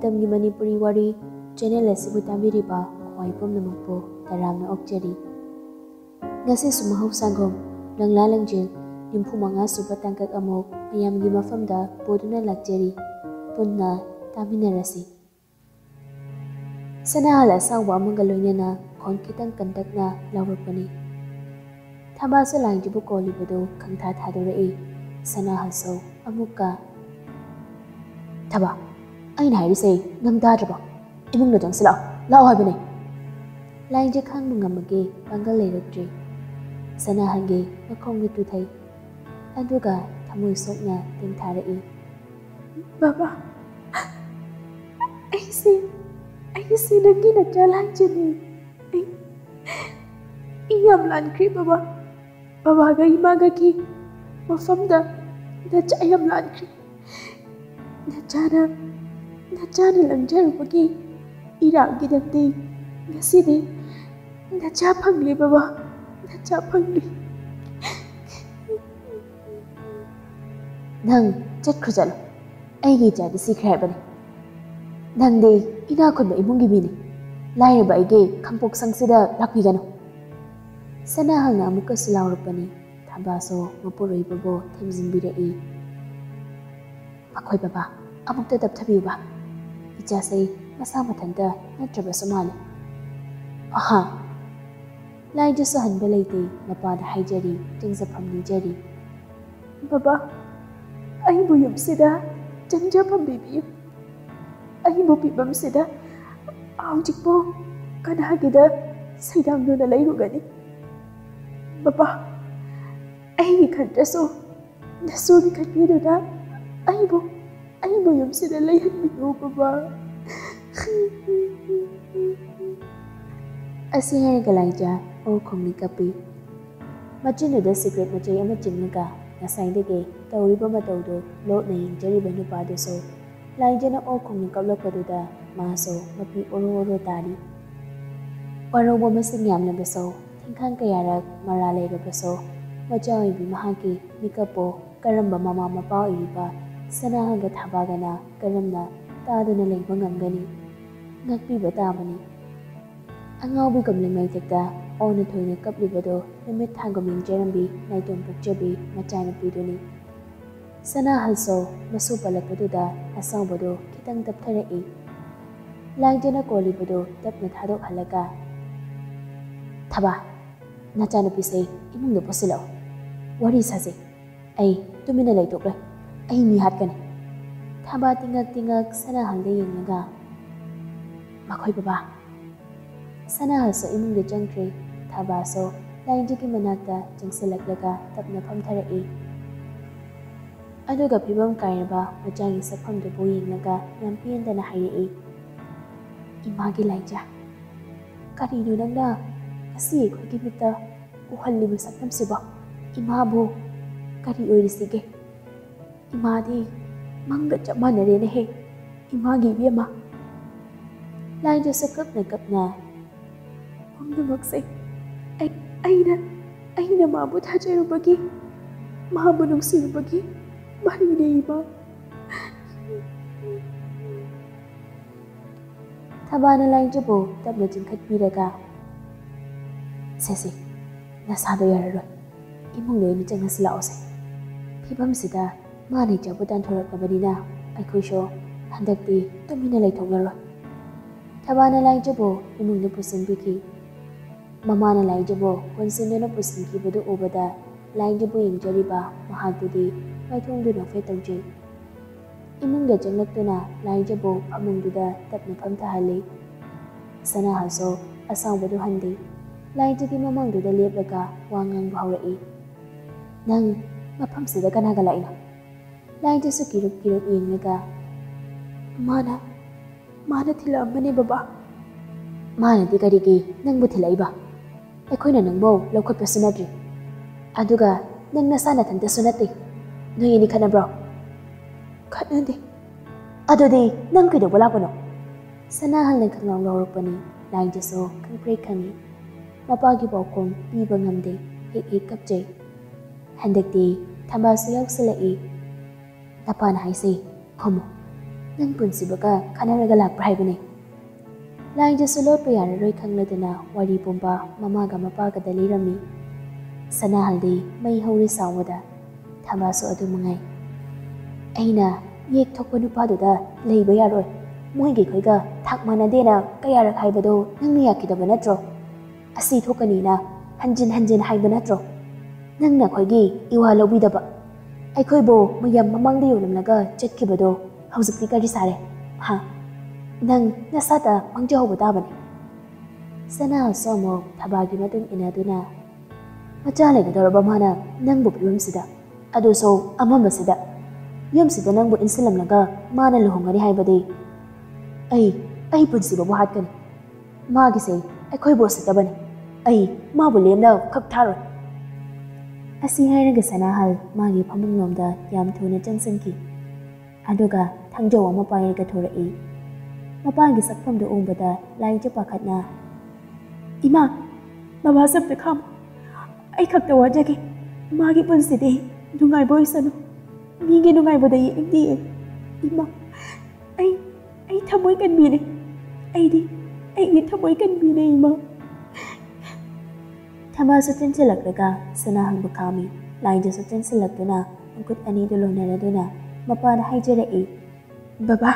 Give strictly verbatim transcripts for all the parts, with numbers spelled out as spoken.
ꯃꯇꯝꯒꯤ ꯃꯅꯤꯄꯨꯔꯤ ꯋꯥꯔꯤ ꯆꯦꯅꯦꯜ ꯑꯁꯤꯕꯨ ꯇꯥꯕꯤꯔꯤꯕ ꯈ꯭ꯋꯥꯏ ꯄꯨꯝꯅꯃꯛꯄꯨ ꯇꯔꯥꯝꯅ ꯑꯣꯛꯆꯔꯤ꯫ ꯉꯁꯤꯁꯨ ꯃꯍꯧꯁꯥꯒꯨꯝ ꯂꯪꯂꯥ ꯂꯪꯖꯦꯜ ꯅꯤꯐꯨ ꯃꯉꯥ ꯁꯨꯕ ꯇꯥꯡꯀꯛ ꯑꯃꯨꯛ ꯃꯌꯥꯝꯒꯤ ꯃꯐꯝꯗ ꯄꯨꯗꯨꯅ ꯂꯥꯛꯆꯔꯤ꯫ ꯄꯨꯟꯅ ꯇꯥꯃꯤꯟꯅꯔꯁꯤ꯫ ꯁꯅꯥꯍꯜ ꯑꯁꯥꯎꯕ ꯑꯃꯒ ꯂꯣꯏꯅꯅ ꯈꯣꯟ ꯈꯤꯇꯪ ꯀꯟꯇꯛꯅ ꯂꯥꯎꯔꯛꯄꯅꯤ꯫ ꯊꯕꯥꯁꯨ ꯂꯥꯏꯖꯕꯨ ꯀꯣꯜꯂꯤꯕꯗꯨ ꯈꯪꯊꯥ ꯊꯥꯗꯣꯔꯛꯏ꯫ ꯁꯅꯥꯍꯜꯁꯨ ꯑꯃꯨꯛꯀ, "ꯊꯕꯥ, ꯑꯩꯅ ꯍꯥꯏꯔꯤꯁꯦ ꯅꯪ ꯇꯥꯗ꯭ꯔꯕꯣ? ꯏꯃꯨꯡꯗ ꯆꯪꯁꯤꯜꯂꯛꯑꯣ, ꯂꯥꯛꯑꯣ ꯍꯥꯏꯕꯅꯦ!" ꯂꯥꯏꯖ ꯈꯥꯡꯕ ꯉꯝꯃꯒꯦ ꯄꯥꯡꯒꯜ ꯂꯩꯔꯛꯇ꯭ꯔꯦ꯫ ꯁꯅꯥꯍꯜꯒꯤ ꯃꯈꯣꯡꯗ ꯇꯨꯊꯩ꯫ ꯑꯗꯨꯒ ꯊꯃꯣꯏ ꯁꯣꯛꯅ ꯇꯦꯡꯊꯥꯔꯛꯏ꯫ "ꯕꯕꯥ, ꯑꯩꯁꯦ, ꯑꯩꯁꯦ ꯅꯪꯒꯤ ꯅꯆꯥ ꯂꯥꯏꯖꯅꯤ꯫ ꯑꯩ, ꯑꯩ ꯌꯥꯝ ꯂꯥꯟꯈ꯭ꯔꯦ ꯕꯕꯥ꯫ ꯕꯕꯥꯒ ꯏꯃꯥꯒꯒꯤ ꯃꯐꯝꯗ ꯅꯆꯥ ꯌꯥꯝ ꯂꯥꯟꯈ꯭ꯔꯦ꯫ ꯅꯆꯥꯅ, ꯅꯆꯥꯅ ꯂꯪꯖꯔꯨꯕꯒꯤ ꯏꯔꯥꯡꯒꯤꯗꯃꯛꯇꯤ ꯉꯁꯤꯗꯤ ꯅꯆꯥ ꯐꯪꯂꯦ ꯕꯕꯥ, ꯅꯆꯥ ꯐꯪꯂꯦ꯫" "ꯅꯪ ꯆꯠꯈ꯭ꯔꯣ, ꯆꯠꯂꯣ꯫ ꯑꯩꯒꯤ ꯏꯆꯥꯗꯤ ꯁꯤꯈ꯭ꯔꯦ ꯍꯥꯏꯕꯅꯤ꯫ ꯅꯪꯗꯤ ꯏꯅꯥꯛ ꯈꯨꯟꯕ ꯏꯃꯨꯡꯒꯤ ꯃꯤꯅꯤ꯫ ꯂꯥꯏꯔꯕ ꯑꯩꯒꯤ ꯈꯥꯡꯄꯣꯛꯁꯪꯁꯤꯗ ꯂꯥꯛꯄꯤꯒꯅꯨ꯫" ꯁꯅꯥꯍꯜꯅ ꯑꯃꯨꯛꯀꯁꯨ ꯂꯥꯎꯔꯛꯄꯅꯤ꯫ ꯊꯕꯥꯁꯨ ꯃꯄꯨꯔꯣꯏꯕꯕꯨ ꯊꯦꯝꯖꯤꯟꯕꯤꯔꯛꯏ꯫ "ꯃꯈꯣꯏ ꯕꯕꯥ, ꯑꯃꯨꯛꯇ ꯇꯞꯊꯕꯤꯌꯨꯕ꯫ ꯏꯆꯥꯁꯦ ꯃꯁꯥ ꯃꯊꯟꯇ ꯅꯠꯇ꯭ꯔꯕꯁꯨ ꯃꯥꯜꯂꯤ꯫" "ꯑꯍꯥ!" ꯂꯥꯏꯖꯁꯨ ꯍꯟꯕ ꯂꯩꯇꯦ, ꯃꯄꯥꯗ ꯍꯥꯏꯖꯔꯤ, ꯆꯪꯖꯐꯝ ꯅꯤꯖꯔꯤ꯫ "ꯕꯕꯥ, ꯑꯩꯕꯨ ꯌꯨꯝꯁꯤꯗ ꯆꯪꯖꯐꯝ ꯄꯤꯕꯤꯌꯨ꯫ ꯑꯩꯕꯨ ꯐꯤꯕꯝꯁꯤꯗ ꯍꯧꯖꯤꯛꯄꯨ ꯀꯅꯥꯒꯤꯗ ꯁꯩꯗꯥꯡꯗꯨꯅ ꯂꯩꯔꯨꯒꯅꯤ? ꯕꯕꯥ, ꯑꯩꯒꯤ ꯈꯟꯗ꯭ꯔꯁꯨ ꯅꯁꯨꯒꯤ ꯈꯟꯕꯤꯗꯨꯅ ꯑꯩꯕꯨ, ꯑꯩꯕꯨ ꯌꯨꯝꯁꯤꯗ ꯂꯩꯍꯟꯕꯤꯌꯨ ꯕꯕꯥ꯫" ꯑꯁꯤ ꯍꯥꯏꯔꯒ ꯂꯥꯏꯖ ꯑꯣ ꯈꯣꯡꯅꯤ ꯀꯞꯄꯤ꯫ ꯃꯆꯤꯟꯗꯨꯗ ꯁꯤꯒꯔꯦꯠ ꯃꯆꯩ ꯑꯃ ꯆꯤꯡꯂꯒ ꯉꯁꯥꯏꯗꯒꯤ ꯇꯧꯔꯤꯕ ꯃꯇꯧꯗꯨ ꯂꯣꯠꯅ ꯌꯦꯡꯖꯔꯤꯕ ꯅꯨꯄꯥꯗꯨꯁꯨ ꯂꯥꯏꯖꯅ ꯑꯣ ꯈꯣꯡꯅꯤ ꯀꯞꯂꯛꯄꯗꯨꯗ ꯃꯥꯁꯨ ꯃꯄꯤ ꯑꯣꯔꯣ ꯑꯣꯔꯣ ꯇꯥꯔꯤ꯫ ꯋꯥꯔꯧꯕ ꯃꯁꯤꯡ ꯌꯥꯝꯂꯕꯁꯨ, ꯊꯤꯡꯈꯥꯡ ꯀꯌꯥꯔꯛ ꯃꯔꯥ ꯂꯩꯔꯕꯁꯨ, ꯃꯆꯥ ꯑꯣꯏꯕꯤ ꯃꯍꯥꯛꯀꯤ ꯃꯤꯀꯞꯄꯨ ꯀꯔꯝꯕ ꯃꯃꯥ ꯃꯄꯥ ꯑꯣꯏꯔꯤꯕ ꯁꯅꯥꯍꯜꯒ ꯊꯕꯥꯒꯅ ꯀꯔꯝꯅ ꯇꯥꯗꯅ ꯂꯩꯕ ꯉꯝꯒꯅꯤ? ꯉꯥꯛꯄꯤꯕ ꯇꯥꯕꯅꯤ꯫ ꯑꯉꯥꯎꯕꯤꯒꯨꯝꯅ ꯃꯩꯊꯛꯇ ꯑꯣꯟꯅ ꯊꯣꯏꯅ ꯀꯞꯂꯤꯕꯗꯨ ꯅꯨꯃꯤꯠ ꯊꯥꯒꯨꯝ ꯌꯦꯡꯖꯔꯝꯕꯤ ꯅꯥꯏꯇꯣꯝ ꯄꯣꯛꯆꯕꯤ ꯃꯆꯥꯅꯨꯄꯤꯗꯨꯅꯤ꯫ ꯁꯅꯥꯍꯜꯁꯨ ꯃꯁꯨ ꯄꯜꯂꯛꯄꯗꯨꯗ ꯑꯁꯥꯎꯕꯗꯨ ꯈꯤꯇꯪ ꯇꯞꯊꯔꯛꯏ꯫ ꯂꯥꯏꯖꯅ ꯀꯣꯜꯂꯤꯕꯗꯨ ꯇꯞꯅ ꯊꯥꯗꯣꯛꯍꯜꯂꯒ, "ꯊꯕꯥ, ꯅꯆꯥꯅꯨꯄꯤꯁꯦ ꯏꯃꯨꯡꯗ ꯄꯨꯁꯤꯜꯂꯛꯑꯣ, ꯋꯥꯔꯤ ꯁꯥꯁꯦ꯫ ꯑꯩ ꯇꯨꯃꯤꯟꯅ ꯂꯩꯊꯣꯛꯂꯣꯏ, ꯑꯩ ꯃꯤ ꯍꯥꯠꯀꯅꯤ꯫" ꯊꯕꯥ ꯇꯤꯉꯛ ꯇꯤꯉꯛ ꯁꯅꯥꯍꯜꯗ ꯌꯦꯡꯂꯒ, "ꯃꯈꯣꯏ ꯕꯕꯥ꯫" ꯁꯅꯥꯍꯜꯁꯨ ꯏꯃꯨꯡꯗ ꯆꯪꯈ꯭ꯔꯦ꯫ ꯊꯕꯥꯁꯨ ꯂꯥꯏꯖꯒꯤ ꯃꯅꯥꯛꯇ ꯆꯪꯁꯤꯜꯂꯛꯂꯒ ꯇꯞꯅ ꯐꯝꯊꯔꯛꯏ꯫ ꯑꯗꯨꯒ ꯐꯤꯕꯝ ꯀꯥꯏꯔꯕ ꯃꯆꯥꯒꯤ ꯁꯛꯐꯝꯗꯨꯕꯨ ꯌꯦꯡꯂꯒ ꯌꯥꯝ ꯄꯦꯟꯗꯅ ꯍꯥꯏꯔꯛꯏ, "ꯏꯃꯥꯒꯤ ꯂꯥꯏꯖ, ꯀꯔꯤꯅꯣ ꯅꯪꯅ ꯉꯁꯤ ꯑꯩꯈꯣꯏꯒꯤ ꯃꯤꯠꯇ ꯎꯍꯜꯂꯤꯕ ꯁꯛꯇꯝꯁꯤꯕꯣ? ꯏꯃꯥꯕꯨ ꯀꯔꯤ ꯑꯣꯏꯔꯤꯁꯤꯒꯦ? ꯏꯃꯥꯗꯤ ꯃꯪꯒ ꯆꯞ ꯃꯥꯟꯅꯔꯦꯅꯦꯍꯦ, ꯏꯃꯥꯒꯤ ꯏꯕꯦꯝꯃ꯫" ꯂꯥꯏꯖꯁꯨ ꯀꯞꯅ ꯀꯞꯅ, "ꯄꯨꯝꯅꯃꯛꯁꯦ ꯑꯩ-, ꯑꯩꯅ, ꯑꯩꯅ ꯃꯥꯕꯨ ꯊꯥꯖꯔꯨꯕꯒꯤ, ꯃꯥꯕꯨ ꯅꯨꯡꯁꯤꯔꯨꯕꯒꯤ ꯃꯍꯩꯅꯦ, ꯏꯃꯥ꯫" ꯊꯕꯥꯅ ꯂꯥꯏꯖꯕꯨ ꯇꯞꯅ ꯆꯤꯡꯈꯠꯄꯤꯔꯒ, "ꯁꯦ, ꯁꯦ, ꯅꯁꯥꯗꯣ ꯌꯥꯔꯔꯣꯏ, ꯏꯃꯨꯡꯗ ꯑꯣꯏꯅ ꯆꯪꯉꯁꯤ ꯂꯥꯛꯑꯣꯁꯦ꯫ ꯐꯤꯕꯝꯁꯤꯗ ꯃꯥꯅ ꯏꯆꯥꯕꯨ ꯇꯥꯟꯊꯣꯔꯛꯂꯕꯅꯤꯅ ꯑꯩꯈꯣꯏꯁꯨ ꯍꯟꯗꯛꯇꯤ ꯇꯨꯃꯤꯟꯅ ꯂꯩꯊꯣꯛꯂꯔꯣꯏ꯫" ꯊꯕꯥꯅ ꯂꯥꯏꯖꯕꯨ ꯏꯃꯨꯡꯗ ꯄꯨꯁꯤꯟꯕꯤꯈꯤ꯫ ꯃꯃꯥꯅ ꯂꯥꯏꯖꯕꯨ ꯀꯣꯟꯁꯤꯟꯗꯨꯅ ꯄꯨꯁꯤꯟꯈꯤꯕꯗꯨ ꯎꯕꯗ ꯂꯥꯏꯖꯕꯨ ꯌꯦꯡꯖꯔꯤꯕ ꯃꯍꯥꯛꯇꯨꯗꯤ ꯃꯥꯏꯊꯣꯡꯗꯨ ꯅꯣꯛꯐꯦꯠ ꯇꯧꯖꯩ꯫ ꯏꯃꯨꯡꯗ ꯆꯪꯂꯛꯇꯨꯅ ꯂꯥꯏꯖꯕꯨ ꯐꯃꯨꯡꯗꯨꯗ ꯇꯞꯅ ꯐꯝꯊꯍꯜꯂꯤ꯫ ꯁꯅꯥꯍꯜꯁꯨ ꯑꯁꯥꯎꯕꯗꯨ ꯍꯟꯗꯦ꯫ ꯂꯥꯏꯖꯒꯤ ꯃꯃꯥꯡꯗꯨꯗ ꯂꯦꯞꯂꯒ ꯋꯥ ꯉꯥꯡꯕ ꯍꯧꯔꯛꯏ꯫ "ꯅꯪ ꯃꯐꯝꯁꯤꯗ ꯀꯅꯥꯒ ꯂꯥꯛꯏꯅꯣ?" ꯂꯥꯏꯖꯁꯨ ꯀꯤꯔꯨꯞ ꯀꯤꯔꯨꯞ ꯌꯦꯡꯂꯒ, "ꯃꯥꯅ, ꯃꯥꯅ ꯊꯤꯜꯂꯛꯑꯝꯕꯅꯦ ꯕꯕꯥ꯫" "ꯃꯥꯅꯗꯤ ꯀꯔꯤꯒꯤ ꯅꯪꯕꯨ ꯊꯤꯜꯂꯛꯏꯕ? ꯑꯩꯈꯣꯏꯅ ꯅꯪꯕꯨ ꯂꯧꯈꯠꯄꯁꯨ ꯅꯠꯇ꯭ꯔꯤ꯫ ꯑꯗꯨꯒ ꯅꯪ ꯅꯁꯥ ꯅꯊꯟꯇꯁꯨ ꯅꯠꯇꯦ꯫ ꯅꯣꯏ ꯑꯅꯤ ꯈꯠꯅꯕ꯭ꯔꯣ?" "ꯈꯠꯅꯗꯦ꯫" "ꯑꯗꯨꯗꯤ ꯅꯪ ꯀꯩꯗꯧꯕ ꯂꯥꯛꯄꯅꯣ?" ꯁꯅꯥꯍꯜꯅ ꯈꯪꯂꯥꯎ ꯂꯥꯎꯔꯛꯄꯅꯤ꯫ ꯂꯥꯏꯖꯁꯨ ꯈꯪꯄ꯭ꯔꯦꯛ ꯈꯪꯏ꯫ ꯃꯄꯥꯒꯤ ꯄꯥꯎꯈꯨꯝ ꯄꯤꯕ ꯉꯝꯗꯦ꯫ ꯍꯦꯛ ꯍꯦꯛ ꯀꯞꯆꯩ꯫ ꯍꯟꯗꯛꯇꯤ ꯊꯝꯕꯥꯜꯁꯨ ꯌꯥꯎꯁꯤꯜꯂꯛꯏ꯫ "ꯅꯄꯥꯅ ꯍꯥꯏꯁꯦ ꯈꯨꯝꯃꯨ꯫" ꯅꯪ ꯄꯨꯟꯁꯤꯕꯒ ꯈꯟꯅꯔꯒ ꯂꯥꯛꯄ꯭ꯔꯥ ꯍꯥꯏꯕꯅꯦ꯫ ꯂꯥꯏꯟꯗꯁꯨ ꯂꯣꯠꯄ ꯌꯥꯔꯔꯣꯏ ꯈꯪꯂꯗꯨꯅ ꯋꯥꯔꯤ ꯄꯨꯝꯕ ꯃꯃꯥꯒ ꯃꯄꯥꯒꯗ ꯂꯤꯔꯝꯃꯤ꯫ ꯁꯅꯥꯍꯜꯗꯤ ꯃꯩ ꯍꯧꯔꯤ ꯁꯥꯎꯕꯗ ꯊꯕꯥꯁꯨ ꯑꯗꯨ ꯃꯉꯥꯏ꯫ ꯑꯩꯅ ꯌꯦꯛ ꯊꯣꯛꯄ ꯅꯨꯄꯥꯗꯨꯗ ꯂꯩꯕ ꯌꯥꯔꯣꯏ, ꯃꯣꯏꯒꯤ ꯑꯩꯈꯣꯏꯒ ꯊꯥꯛ ꯃꯥꯟꯅꯗꯦꯅ ꯀꯌꯥꯔꯛ ꯍꯥꯏꯕꯗꯣ ꯅꯪꯅ ꯌꯥꯈꯤꯗꯕ ꯅꯠꯇ꯭ꯔꯣ? ꯑꯁꯤ ꯊꯣꯛꯀꯅꯤꯅ ꯍꯟꯖꯤꯟ ꯍꯟꯖꯤꯟ ꯍꯥꯏꯕ ꯅꯠꯇ꯭ꯔꯣ? ꯅꯪꯅ ꯑꯩꯈꯣꯏꯒꯤ ꯏꯋꯥ ꯂꯧꯕꯤꯗꯕ, ꯑꯩꯈꯣꯏꯕꯨ ꯃꯌꯥꯝ ꯃꯃꯥꯡꯗ ꯌꯣꯜꯂꯝꯂꯒ ꯆꯠꯈꯤꯕꯗꯣ ꯍꯧꯖꯤꯛꯇꯤ ꯀꯔꯤ ꯁꯥꯔꯦ? ꯍꯥ? ꯅꯪ ꯅꯁꯥꯇ ꯃꯥꯡꯖꯍꯧꯕ ꯇꯥꯕꯅꯤ꯫ ꯁꯅꯥꯁꯨ ꯑꯃꯨꯛ ꯊꯕꯥꯒꯤ ꯃꯇꯨꯡ ꯏꯟꯅꯗꯨꯅ, ꯃꯆꯥ ꯂꯩꯒꯗꯧꯔꯕ ꯃꯥꯅ ꯅꯪꯕꯨ ꯐꯤꯕꯝꯁꯤꯗ, ꯑꯗꯨꯁꯨ ꯑꯃꯝꯕꯁꯤꯗ, ꯌꯨꯝꯁꯤꯗ ꯅꯪꯕꯨ ꯏꯟꯁꯤꯜꯂꯝꯂꯒ ꯃꯥꯅ ꯂꯨꯍꯣꯡꯒꯅꯤ ꯍꯥꯏꯕꯗꯤ ꯑꯩ, ꯑꯩ ꯄꯨꯟꯁꯤꯕꯕꯨ ꯍꯥꯠꯀꯅꯤ꯫ ꯃꯥꯒꯤꯁꯦ ꯑꯩꯈꯣꯏꯕꯨ ꯎꯁꯤꯠꯇꯕꯅꯤ꯫ ꯑꯩ ꯃꯥꯕꯨ ꯂꯦꯝꯅ ꯈꯛ ꯊꯥꯔꯣꯏ꯫ ꯑꯁꯤ ꯍꯥꯏꯔꯒ ꯁꯅꯥꯍꯜ ꯃꯥꯒꯤ ꯐꯃꯨꯡꯂꯣꯝꯗ ꯌꯥꯝ ꯊꯨꯅ ꯆꯪꯁꯤꯟꯈꯤ꯫ ꯑꯗꯨꯒ ꯊꯥꯡꯖꯧ ꯑꯃ ꯄꯥꯏꯔꯒ ꯊꯣꯔꯛꯏ꯫ ꯃꯄꯥꯒꯤ ꯁꯛꯐꯝꯗꯨ ꯎꯕꯗ ꯂꯥꯏꯖ ꯄꯥꯈꯠꯅ, "ꯏꯃꯥ, ꯕꯕꯥꯁꯦ ꯑꯝꯇ ꯈꯥꯝꯃꯨ꯫ ꯑꯩ ꯈꯛꯇ ꯋꯥꯖꯒꯦ꯫ ꯃꯥꯒꯤ ꯄꯨꯟꯁꯤꯗꯤ ꯅꯨꯡꯉꯥꯏꯕ ꯑꯣꯏꯁꯅꯨ꯫ ꯃꯤꯒꯤ ꯅꯨꯡꯉꯥꯏꯕꯗ ꯌꯦꯡꯗꯤꯌꯦ꯫ ꯏꯃꯥ, ꯑꯩ, ꯑꯩ ꯊꯃꯣꯏ ꯀꯟꯕꯤꯅꯦ꯫ ꯑꯩꯗꯤ ꯑꯩꯒꯤ ꯊꯃꯣꯏ ꯀꯟꯕꯤꯅꯦ, ꯏꯃꯥ꯫" ꯊꯕꯥꯁꯨ ꯆꯦꯟꯁꯤꯜꯂꯛꯂꯒ ꯁꯅꯥꯍꯜꯕꯨ ꯈꯥꯝꯃꯤ꯫ ꯂꯥꯏꯖꯁꯨ ꯆꯦꯟꯁꯤꯜꯂꯛꯇꯨꯅ ꯃꯈꯨꯠ ꯑꯅꯤꯗꯨ ꯂꯣꯟꯅꯔꯗꯨꯅ ꯃꯄꯥꯗ ꯍꯥꯏꯖꯔꯛꯏ, "ꯕꯕꯥ,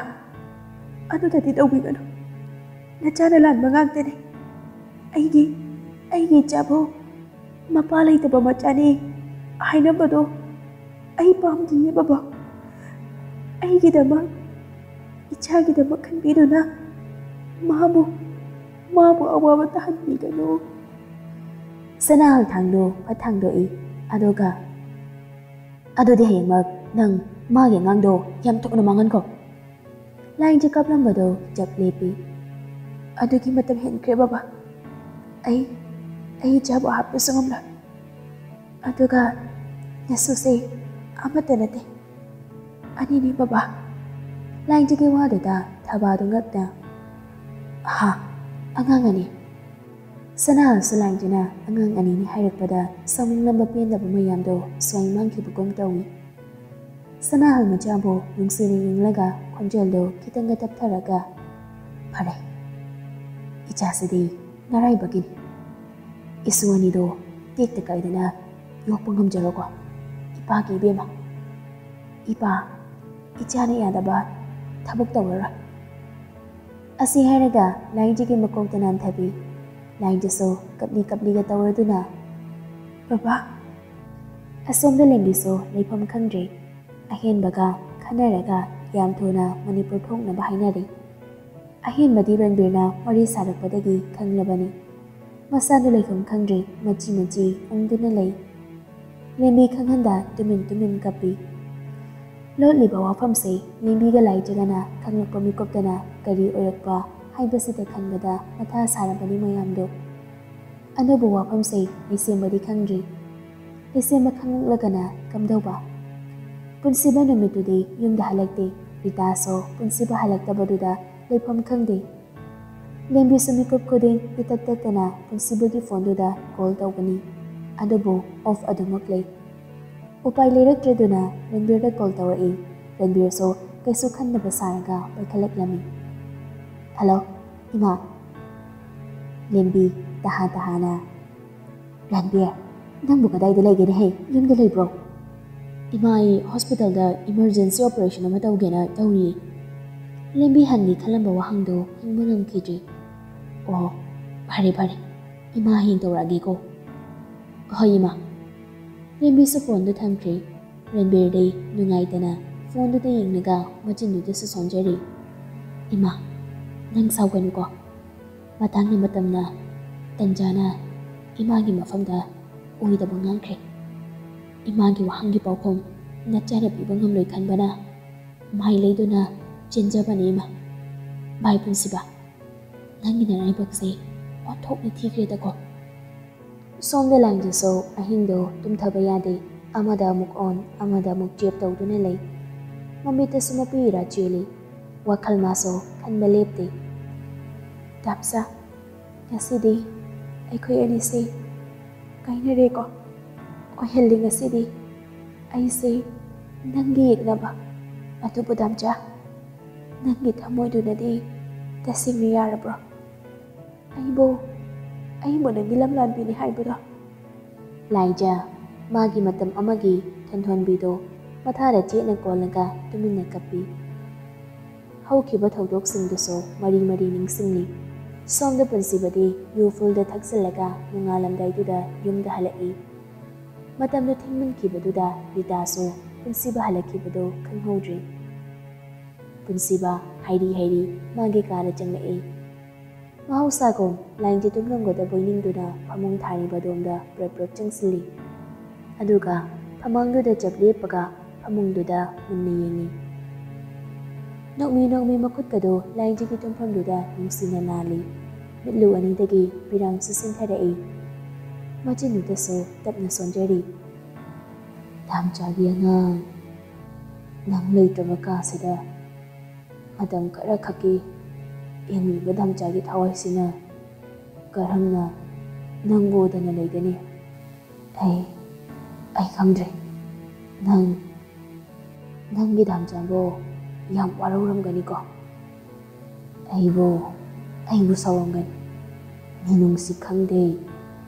ꯑꯗꯨꯗꯗꯤ ꯇꯧꯕꯤꯒꯅꯨ꯫ ꯅꯆꯥꯅ ꯂꯥꯟꯕ ꯉꯥꯛꯇꯅꯤ꯫ ꯑꯩꯒꯤ, ꯑꯩꯒꯤ ꯏꯆꯥꯕꯨ ꯃꯄꯥ ꯂꯩꯇꯕ ꯃꯆꯥꯅꯤ ꯍꯥꯏꯅꯕꯗꯣ ꯑꯩ ꯄꯥꯝꯗꯤꯌꯦ, ꯕꯕꯥ꯫ ꯑꯩꯒꯤꯗꯃꯛ, ꯏꯆꯥꯒꯤꯗꯃꯛ ꯈꯟꯕꯤꯗꯨꯅ ꯃꯥꯕꯨ, ꯃꯥꯕꯨ ꯑꯋꯥꯕ ꯇꯥꯍꯟꯕꯤꯒꯅꯨ꯫" ꯁꯅꯥꯍꯜ ꯊꯥꯡꯗꯨ ꯐꯠ ꯊꯥꯡꯗꯣꯛꯏ꯫ ꯑꯗꯨꯒ, "ꯑꯗꯨꯗꯤ ꯍꯌꯦꯡꯃꯛ ꯅꯪ ꯃꯥꯒꯤ ꯑꯉꯥꯡꯗꯣ ꯌꯥꯝ ꯊꯨꯅ ꯃꯥꯡꯍꯟꯈꯣ꯫" ꯂꯥꯏꯟꯁꯦ ꯀꯥꯞꯂꯝꯕꯗꯣ ꯆꯞ ꯂꯦꯞꯄꯤ꯫ "ꯑꯗꯨꯒꯤ ꯃꯇꯝ ꯍꯦꯟꯈ꯭ꯔꯦ, ꯕꯕꯥ꯫ ꯑꯩ, ꯑꯩ ꯏꯆꯥꯕꯨ ꯍꯥꯠꯄꯁꯨ ꯉꯝꯂꯣꯏ꯫ ꯑꯗꯨꯒ ꯅꯁꯨꯁꯦ ꯑꯃꯠꯇ ꯅꯠꯇꯦ, ꯑꯅꯤꯅꯤ, ꯕꯕꯥ꯫" ꯂꯥꯏꯟꯁꯤꯒꯤ ꯋꯥꯗꯨꯗ ꯊꯕꯥꯗꯨ ꯉꯛꯅ, "ꯑꯍꯥ, ꯑꯉꯥꯡ ꯑꯅꯤ?" ꯁꯅꯥꯍꯜꯁꯨ ꯂꯥꯏꯟꯁꯤꯅ ꯑꯉꯥꯡ ꯑꯅꯤꯅꯤ ꯍꯥꯏꯔꯛꯄꯗ ꯁꯥꯎꯅꯤꯡꯂꯝꯕ ꯄꯦꯟꯗꯕ ꯃꯌꯥꯝꯗꯣ ꯁ꯭ꯋꯥꯏ ꯃꯥꯡꯈꯤꯕꯒꯨꯝ ꯇꯧꯏ꯫ ꯁꯅꯥꯍꯜ ꯃꯆꯥꯕꯨ ꯅꯨꯡꯁꯤꯅ ꯌꯦꯡꯂꯒ ꯈꯣꯟꯖꯦꯜꯗꯨ ꯈꯤꯇꯪꯒ ꯇꯞꯊꯔꯒ, "ꯐꯔꯦ, ꯏꯆꯥꯁꯤꯗꯤ ꯅꯔꯥꯏꯕꯛꯀꯤꯅꯤ꯫ ꯏꯁꯨ ꯑꯅꯤꯗꯣ ꯇꯦꯛꯇ ꯀꯥꯏꯗꯅ ꯌꯣꯛꯄ ꯉꯝꯖꯔꯣꯀꯣ꯫ ꯏꯄꯥꯒꯤ ꯏꯕꯦꯝꯃ, ꯏꯄꯥ, ꯏꯆꯥꯅ ꯌꯥꯗꯕ ꯊꯕꯛ ꯇꯧꯔꯔꯣꯏ꯫" ꯑꯁꯤ ꯍꯥꯏꯔꯒ ꯂꯥꯏꯖꯒꯤ ꯃꯀꯣꯛꯇ ꯅꯥꯟꯊꯕꯤ꯫ ꯂꯥꯏꯖꯁꯨ ꯀꯞꯂꯤ ꯀꯞꯂꯤꯒ ꯇꯧꯔꯗꯨꯅ, "ꯕꯕꯥ!" ꯑꯁꯣꯝꯗ ꯂꯦꯝꯕꯤꯁꯨ ꯂꯩꯐꯝ ꯈꯪꯗ꯭ꯔꯦ꯫ ꯑꯍꯦꯟꯕꯒ ꯈꯟꯅꯔꯒ ꯌꯥꯝ ꯊꯨꯅ ꯃꯅꯤꯄꯨꯔ ꯊꯣꯛꯅꯕ ꯍꯥꯏꯅꯔꯦ꯫ ꯑꯍꯦꯟꯕꯗꯤ ꯔꯟꯕꯤꯔꯅ ꯋꯥꯔꯤ ꯁꯥꯔꯛꯄꯗꯒꯤ ꯈꯪꯂꯕꯅꯤ꯫ ꯃꯁꯥꯗꯨ ꯂꯩꯐꯝ ꯈꯪꯗ꯭ꯔꯦ, ꯃꯆꯤ ꯃꯆꯤ ꯎꯪꯗꯨꯅ ꯂꯩ꯫ ꯂꯦꯝꯕꯤ ꯈꯪꯍꯟꯗ ꯇꯨꯃꯤꯟ ꯇꯨꯃꯤꯟ ꯀꯞꯄꯤ꯫ ꯂꯣꯠꯂꯤꯕ ꯋꯥꯐꯝꯁꯦ ꯂꯦꯝꯕꯤꯒ ꯂꯥꯏꯖꯒꯅ ꯈꯪꯂꯛꯄ ꯃꯤꯀꯨꯞꯇꯅ ꯀꯔꯤ ꯑꯣꯏꯔꯛꯄ ꯍꯥꯏꯕꯁꯤꯗ ꯈꯟꯕꯗ ꯃꯊꯥ ꯁꯥꯔꯕꯅꯤ ꯃꯌꯥꯝꯗꯣ꯫ ꯑꯅꯧꯕ ꯋꯥꯐꯝꯁꯦ ꯂꯩꯁꯦꯝꯕꯗꯤ ꯈꯪꯗ꯭ꯔꯤ꯫ ꯂꯩꯁꯦꯝꯕ ꯈꯪꯂꯛꯂꯒꯅ ꯀꯝꯗꯧꯕ? ꯄꯨꯟꯁꯤꯕ ꯅꯨꯃꯤꯠꯇꯨꯗꯤ ꯌꯨꯝꯗ ꯍꯜꯂꯛꯇꯦ꯫ ꯔꯤꯇꯥꯁꯨ ꯄꯨꯟꯁꯤꯕ ꯍꯜꯂꯛꯇꯕꯗꯨꯗ ꯂꯩꯐꯝ ꯈꯪꯗꯦ꯫ ꯂꯦꯝꯕꯤꯁꯨ ꯃꯤꯀꯨꯞ ꯈꯨꯗꯤꯡ ꯏꯇꯠ ꯇꯠꯇꯅ ꯄꯨꯟꯁꯤꯕꯒꯤ ꯐꯣꯟꯗꯨꯗ ꯀꯣꯜ ꯇꯧꯒꯅꯤ꯫ ꯑꯗꯨꯕꯨ ꯑꯣꯐ ꯑꯗꯨꯃꯛ ꯂꯩ꯫ ꯎꯄꯥꯏ ꯂꯩꯔꯛꯇ꯭ꯔꯗꯨꯅ ꯔꯟꯕꯤꯔꯗ ꯀꯣꯜ ꯇꯧꯔꯛꯏ꯫ ꯔꯟꯕꯤꯔꯁꯨ ꯀꯩꯁꯨ ꯈꯟꯗꯕ ꯁꯥꯔꯒ ꯄꯥꯏꯈꯠꯂꯛꯂꯝꯃꯤ꯫ "ꯍꯜꯂꯣ, ꯏꯃꯥ꯫" ꯂꯦꯝꯕꯤ ꯇꯍꯥ ꯇꯍꯥꯅ, "ꯔꯟꯕꯤꯔ, ꯅꯪꯕꯨ ꯀꯗꯥꯏꯗ ꯂꯩꯒꯦꯅꯦꯍꯦ? ꯌꯨꯝꯗ ꯂꯩꯕ꯭ꯔꯣ?" "ꯏꯃꯥ, ꯑꯩ ꯍꯣꯁꯄꯤꯇꯥꯜꯗ ꯏꯃꯔꯖꯦꯟꯁꯤ ꯑꯣꯄꯔꯦꯁꯟ ꯑꯃ ꯇꯧꯒꯦꯅ ꯇꯧꯔꯤꯌꯦ꯫" ꯂꯦꯝꯕꯤ ꯍꯪꯒꯦ ꯈꯜꯂꯝꯕ ꯋꯥꯍꯪꯗꯣ ꯍꯪꯕ ꯉꯝꯈꯤꯗ꯭ꯔꯦ꯫ "ꯑꯣ, ꯐꯔꯦ ꯐꯔꯦ, ꯏꯃꯥ ꯍꯌꯦꯡ ꯇꯧꯔꯛꯑꯒꯦꯀꯣ꯫" "ꯍꯣꯏ ꯏꯃꯥ꯫" ꯂꯦꯝꯕꯤꯁꯨ ꯐꯣꯟꯗꯨ ꯊꯝꯈ꯭ꯔꯦ꯫ ꯔꯟꯕꯤꯔꯗꯤ ꯅꯨꯡꯉꯥꯏꯇꯅ ꯐꯣꯟꯗꯨꯗ ꯌꯦꯡꯂꯒ ꯃꯆꯤꯟꯗꯨꯗꯁꯨ ꯁꯣꯟꯖꯔꯤ꯫ "ꯏꯃꯥ, ꯅꯪ ꯁꯥꯎꯒꯅꯨꯀꯣ꯫ ꯃꯇꯥꯡꯅ ꯃꯇꯝꯅ ꯇꯟꯖꯥꯅ ꯏꯃꯥꯒꯤ ꯃꯐꯝꯗ ꯑꯣꯏꯗꯕ ꯉꯥꯡꯈ꯭ꯔꯦ꯫ ꯏꯃꯥꯒꯤ ꯋꯥꯍꯪꯒꯤ ꯄꯥꯎꯈꯨꯝ ꯅꯆꯥꯅ ꯄꯤꯕ ꯉꯝꯂꯣꯏ ꯈꯟꯕꯅ ꯃꯥꯏ ꯂꯩꯗꯨꯅ ꯆꯦꯟꯖꯕꯅꯤ ꯏꯃꯥ꯫ ꯚꯥꯏ ꯄꯨꯟꯁꯤꯕ, ꯅꯪꯒꯤ ꯅꯔꯥꯏꯕꯛꯁꯦ ꯑꯣꯟꯊꯣꯛꯅ ꯊꯤꯈ꯭ꯔꯦꯗꯀꯣ꯫" ꯁꯣꯝꯗ ꯂꯥꯏꯖꯁꯨ ꯑꯍꯤꯡꯗꯣ ꯇꯨꯝꯊꯕ ꯌꯥꯗꯦ꯫ ꯑꯃꯗ ꯑꯃꯨꯛ ꯑꯣꯟ, ꯑꯃꯗ ꯑꯃꯨꯛ ꯆꯦꯞ ꯇꯧꯗꯨꯅ ꯂꯩ꯫ ꯃꯃꯤꯠꯇꯁꯨ ꯃꯄꯤ ꯏꯔꯥ ꯆꯦꯜꯂꯤ꯫ ꯋꯥꯈꯜ ꯃꯥꯁꯨ ꯈꯟꯕ ꯂꯦꯞꯇꯦ꯫ "ꯇꯥꯝꯆꯥ, ꯉꯁꯤꯗꯤ ꯑꯩꯈꯣꯏ ꯑꯅꯤꯁꯦ ꯀꯥꯏꯅꯔꯦꯀꯣ꯫ ꯑꯣꯏꯍꯜꯂꯤ ꯉꯁꯤꯗꯤ꯫ ꯑꯩꯁꯦ ꯅꯪꯒꯤ ꯌꯦꯛꯅꯕ ꯑꯗꯨꯕꯨ ꯗꯥꯝꯆꯥ, ꯅꯪꯒꯤ ꯊꯃꯣꯏꯗꯨꯅꯗꯤ ꯇꯁꯦꯡꯅ ꯌꯥꯔꯕ꯭ꯔꯣ? ꯑꯩꯕꯨ, ꯑꯩꯕꯨ ꯅꯪꯒꯤ ꯂꯝꯂꯥꯟꯕꯤꯅꯤ ꯍꯥꯏꯕꯗꯣ? ꯂꯥꯏꯖꯥ, ꯃꯥꯒꯤ ꯃꯇꯝ ꯑꯃꯒꯤ ꯊꯣꯟꯊꯣꯟꯕꯤꯗꯣ ꯃꯊꯥꯗ ꯆꯦꯠꯅ ꯀꯣꯜꯂꯒ ꯇꯨꯃꯤꯟꯅ ꯀꯞꯄꯤ꯫ ꯍꯧꯈꯤꯕ ꯊꯧꯗꯣꯛꯁꯤꯡꯗꯨꯁꯨ ꯃꯔꯤ ꯃꯔꯤ ꯅꯤꯡꯁꯤꯡꯂꯤ꯫ ꯁꯣꯝꯗ ꯄꯨꯟꯁꯤꯕꯗꯤ ꯌꯨ ꯐꯨꯜꯗ ꯊꯛꯆꯤꯜꯂꯒ ꯅꯣꯡꯉꯥꯜꯂꯝꯗꯥꯏꯗꯨꯗ ꯌꯨꯝꯗ ꯍꯜꯂꯛꯏ꯫ ꯃꯇꯝꯗꯨ ꯊꯦꯡꯃꯟꯈꯤꯕꯗꯨꯗ ꯔꯤꯇꯥꯁꯨ ꯄꯨꯟꯁꯤꯕ ꯍꯜꯂꯛꯈꯤꯕꯗꯨ ꯈꯪꯍꯧꯗ꯭ꯔꯤ꯫ ꯄꯨꯟꯁꯤꯕ ꯍꯥꯏꯔꯤ ꯍꯥꯏꯔꯤ ꯃꯥꯒꯤ ꯀꯥꯗ ꯆꯪꯂꯛꯏ꯫ ꯃꯍꯧꯁꯥꯒꯨꯝ ꯂꯥꯏꯟꯁꯦ ꯇꯨꯝꯂꯝꯒꯗꯕꯣꯏ ꯅꯤꯡꯗꯨꯅ ꯐꯃꯨꯡ ꯊꯥꯔꯤꯕ ꯑꯗꯣꯝꯗ ꯄ꯭ꯔꯞ ꯄ꯭ꯔꯞ ꯆꯪꯁꯤꯜꯂꯤ꯫ ꯑꯗꯨꯒ ꯐꯃꯥꯡꯗꯨꯗ ꯆꯞ ꯂꯦꯞꯄꯒ ꯐꯃꯨꯡꯗꯨꯗ ꯃꯨꯟꯅ ꯌꯦꯡꯉꯤ꯫ ꯅꯣꯛꯃꯤ ꯅꯣꯛꯃꯤ ꯃꯈꯨꯠꯀꯗꯣ ꯂꯥꯏꯟꯁꯤꯒꯤ ꯇꯨꯝꯐꯝꯗꯨꯗ ꯅꯨꯡꯁꯤꯅ ꯅꯥꯜꯂꯤ꯫ ꯃꯤꯠꯂꯨ ꯑꯅꯤꯗꯒꯤ ꯄꯤꯔꯥꯡꯁꯨ ꯆꯤꯟꯊꯔꯛꯏ꯫ ꯃꯆꯤꯟꯗꯨꯗꯁꯨ ꯇꯞꯅ ꯁꯣꯟꯖꯔꯤ꯫ ꯗꯥꯝꯆꯥꯒꯤ ꯑꯉꯥꯡ, ꯅꯪ ꯂꯩꯇ꯭ꯔꯕ ꯀꯥꯁꯤꯗ ꯃꯇꯝ ꯈꯔ ꯈꯛꯀꯤ ꯌꯦꯡꯂꯤꯕ ꯗꯥꯝꯆꯥꯒꯤ ꯊꯋꯥꯏꯁꯤꯅ ꯀꯔꯝꯅ ꯅꯪꯕꯨ ꯎꯗꯅ ꯂꯩꯒꯅꯤ? ꯑꯩ, ꯑꯩ ꯈꯪꯗ꯭ꯔꯦ꯫ ꯅꯪ, ꯅꯪꯒꯤ ꯗꯥꯝꯆꯥꯕꯨ ꯌꯥꯝ ꯋꯥꯔꯧꯔꯝꯒꯅꯤꯀꯣ꯫ ꯑꯩꯕꯨ, ꯑꯩꯕꯨ ꯁꯥꯎꯔꯝꯒꯅꯤ꯫ ꯃꯤꯅꯨꯡꯁꯤ ꯈꯪꯗꯦ,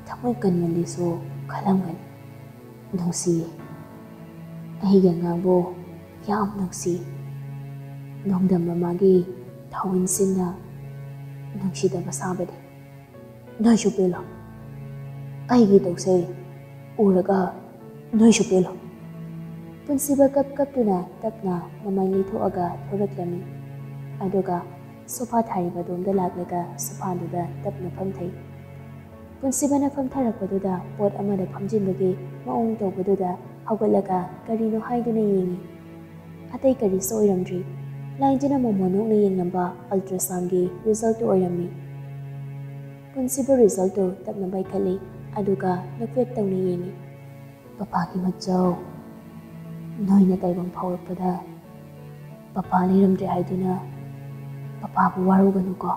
ꯊꯃꯣꯏ ꯀꯟꯃꯜꯂꯤꯁꯨ ꯈꯜꯂꯝꯒꯅꯤ꯫ ꯅꯨꯡꯁꯤꯌꯦ꯫ ꯑꯩꯒꯤ ꯑꯉꯥꯡꯕꯨ ꯌꯥꯝ ꯅꯨꯡꯁꯤ꯫ ꯅꯣꯡꯗꯝ ꯃꯃꯥꯒꯤ ꯊꯥꯋꯟꯁꯤꯡꯅ ꯅꯨꯡꯁꯤꯗꯕ ꯁꯥꯕꯅꯤ꯫ ꯅꯣꯏꯁꯨ ꯄꯦꯜꯂꯣ꯫ ꯑꯩꯒꯤ ꯇꯧꯁꯦ ꯎꯔꯒ ꯅꯣꯏꯁꯨ ꯄꯦꯜꯂꯣ꯫ ꯄꯨꯟꯁꯤꯕ ꯀꯞ ꯀꯞꯇꯨꯅ ꯇꯞꯅ ꯃꯃꯥꯏ ꯂꯩꯊꯣꯛꯑꯒ ꯊꯣꯔꯛꯂꯝꯃꯤ꯫ ꯑꯗꯨꯒ ꯁꯣꯐꯥ ꯊꯥꯔꯤꯕ ꯑꯗꯣꯝꯗ ꯂꯥꯛꯂꯒ ꯁꯣꯐꯥꯗꯨꯗ ꯇꯞꯅ ꯐꯝꯊꯩ꯫ ꯄꯨꯟꯁꯤꯕꯅ ꯐꯝꯊꯔꯛꯄꯗꯨꯗ ꯄꯣꯠ ꯑꯃꯗ ꯐꯝꯖꯤꯟꯕꯒꯤ ꯃꯑꯣꯡ ꯇꯧꯕꯗꯨꯗ ꯍꯧꯒꯠꯂꯒ ꯀꯔꯤꯅꯣ ꯍꯥꯏꯗꯨꯅ ꯌꯦꯡꯉꯤ꯫ ꯑꯇꯩ ꯀꯔꯤꯁꯨ ꯑꯣꯏꯔꯝꯗ꯭ꯔꯤ꯫ ꯂꯥꯏꯟꯖꯤꯅ ꯃꯣꯃꯣꯟ ꯅꯣꯛꯅ ꯌꯦꯡꯂꯝꯕ ꯑꯜꯇ꯭ꯔꯥꯁꯥꯎꯟꯒꯤ ꯔꯤꯖꯜꯠꯇꯨ ꯑꯣꯏꯔꯝꯃꯤ꯫ ꯄꯨꯟꯁꯤꯕ ꯔꯤꯖꯜꯠꯇꯨ ꯇꯞꯅ ꯄꯥꯏꯈꯠꯂꯤ, ꯑꯗꯨꯒ ꯅꯣꯛꯐꯦꯠ ꯇꯧꯅ ꯌꯦꯡꯉꯤ꯫ ꯄꯄꯥꯒꯤ ꯃꯆꯧ, ꯅꯣꯏꯅ ꯇꯥꯏꯕꯪ ꯐꯥꯎꯔꯛꯄꯗ ꯄꯄꯥ ꯂꯩꯔꯝꯗ꯭ꯔꯦ ꯍꯥꯏꯗꯨꯅ ꯄꯄꯥꯕꯨ ꯋꯥꯔꯧꯒꯅꯨꯀꯣ꯫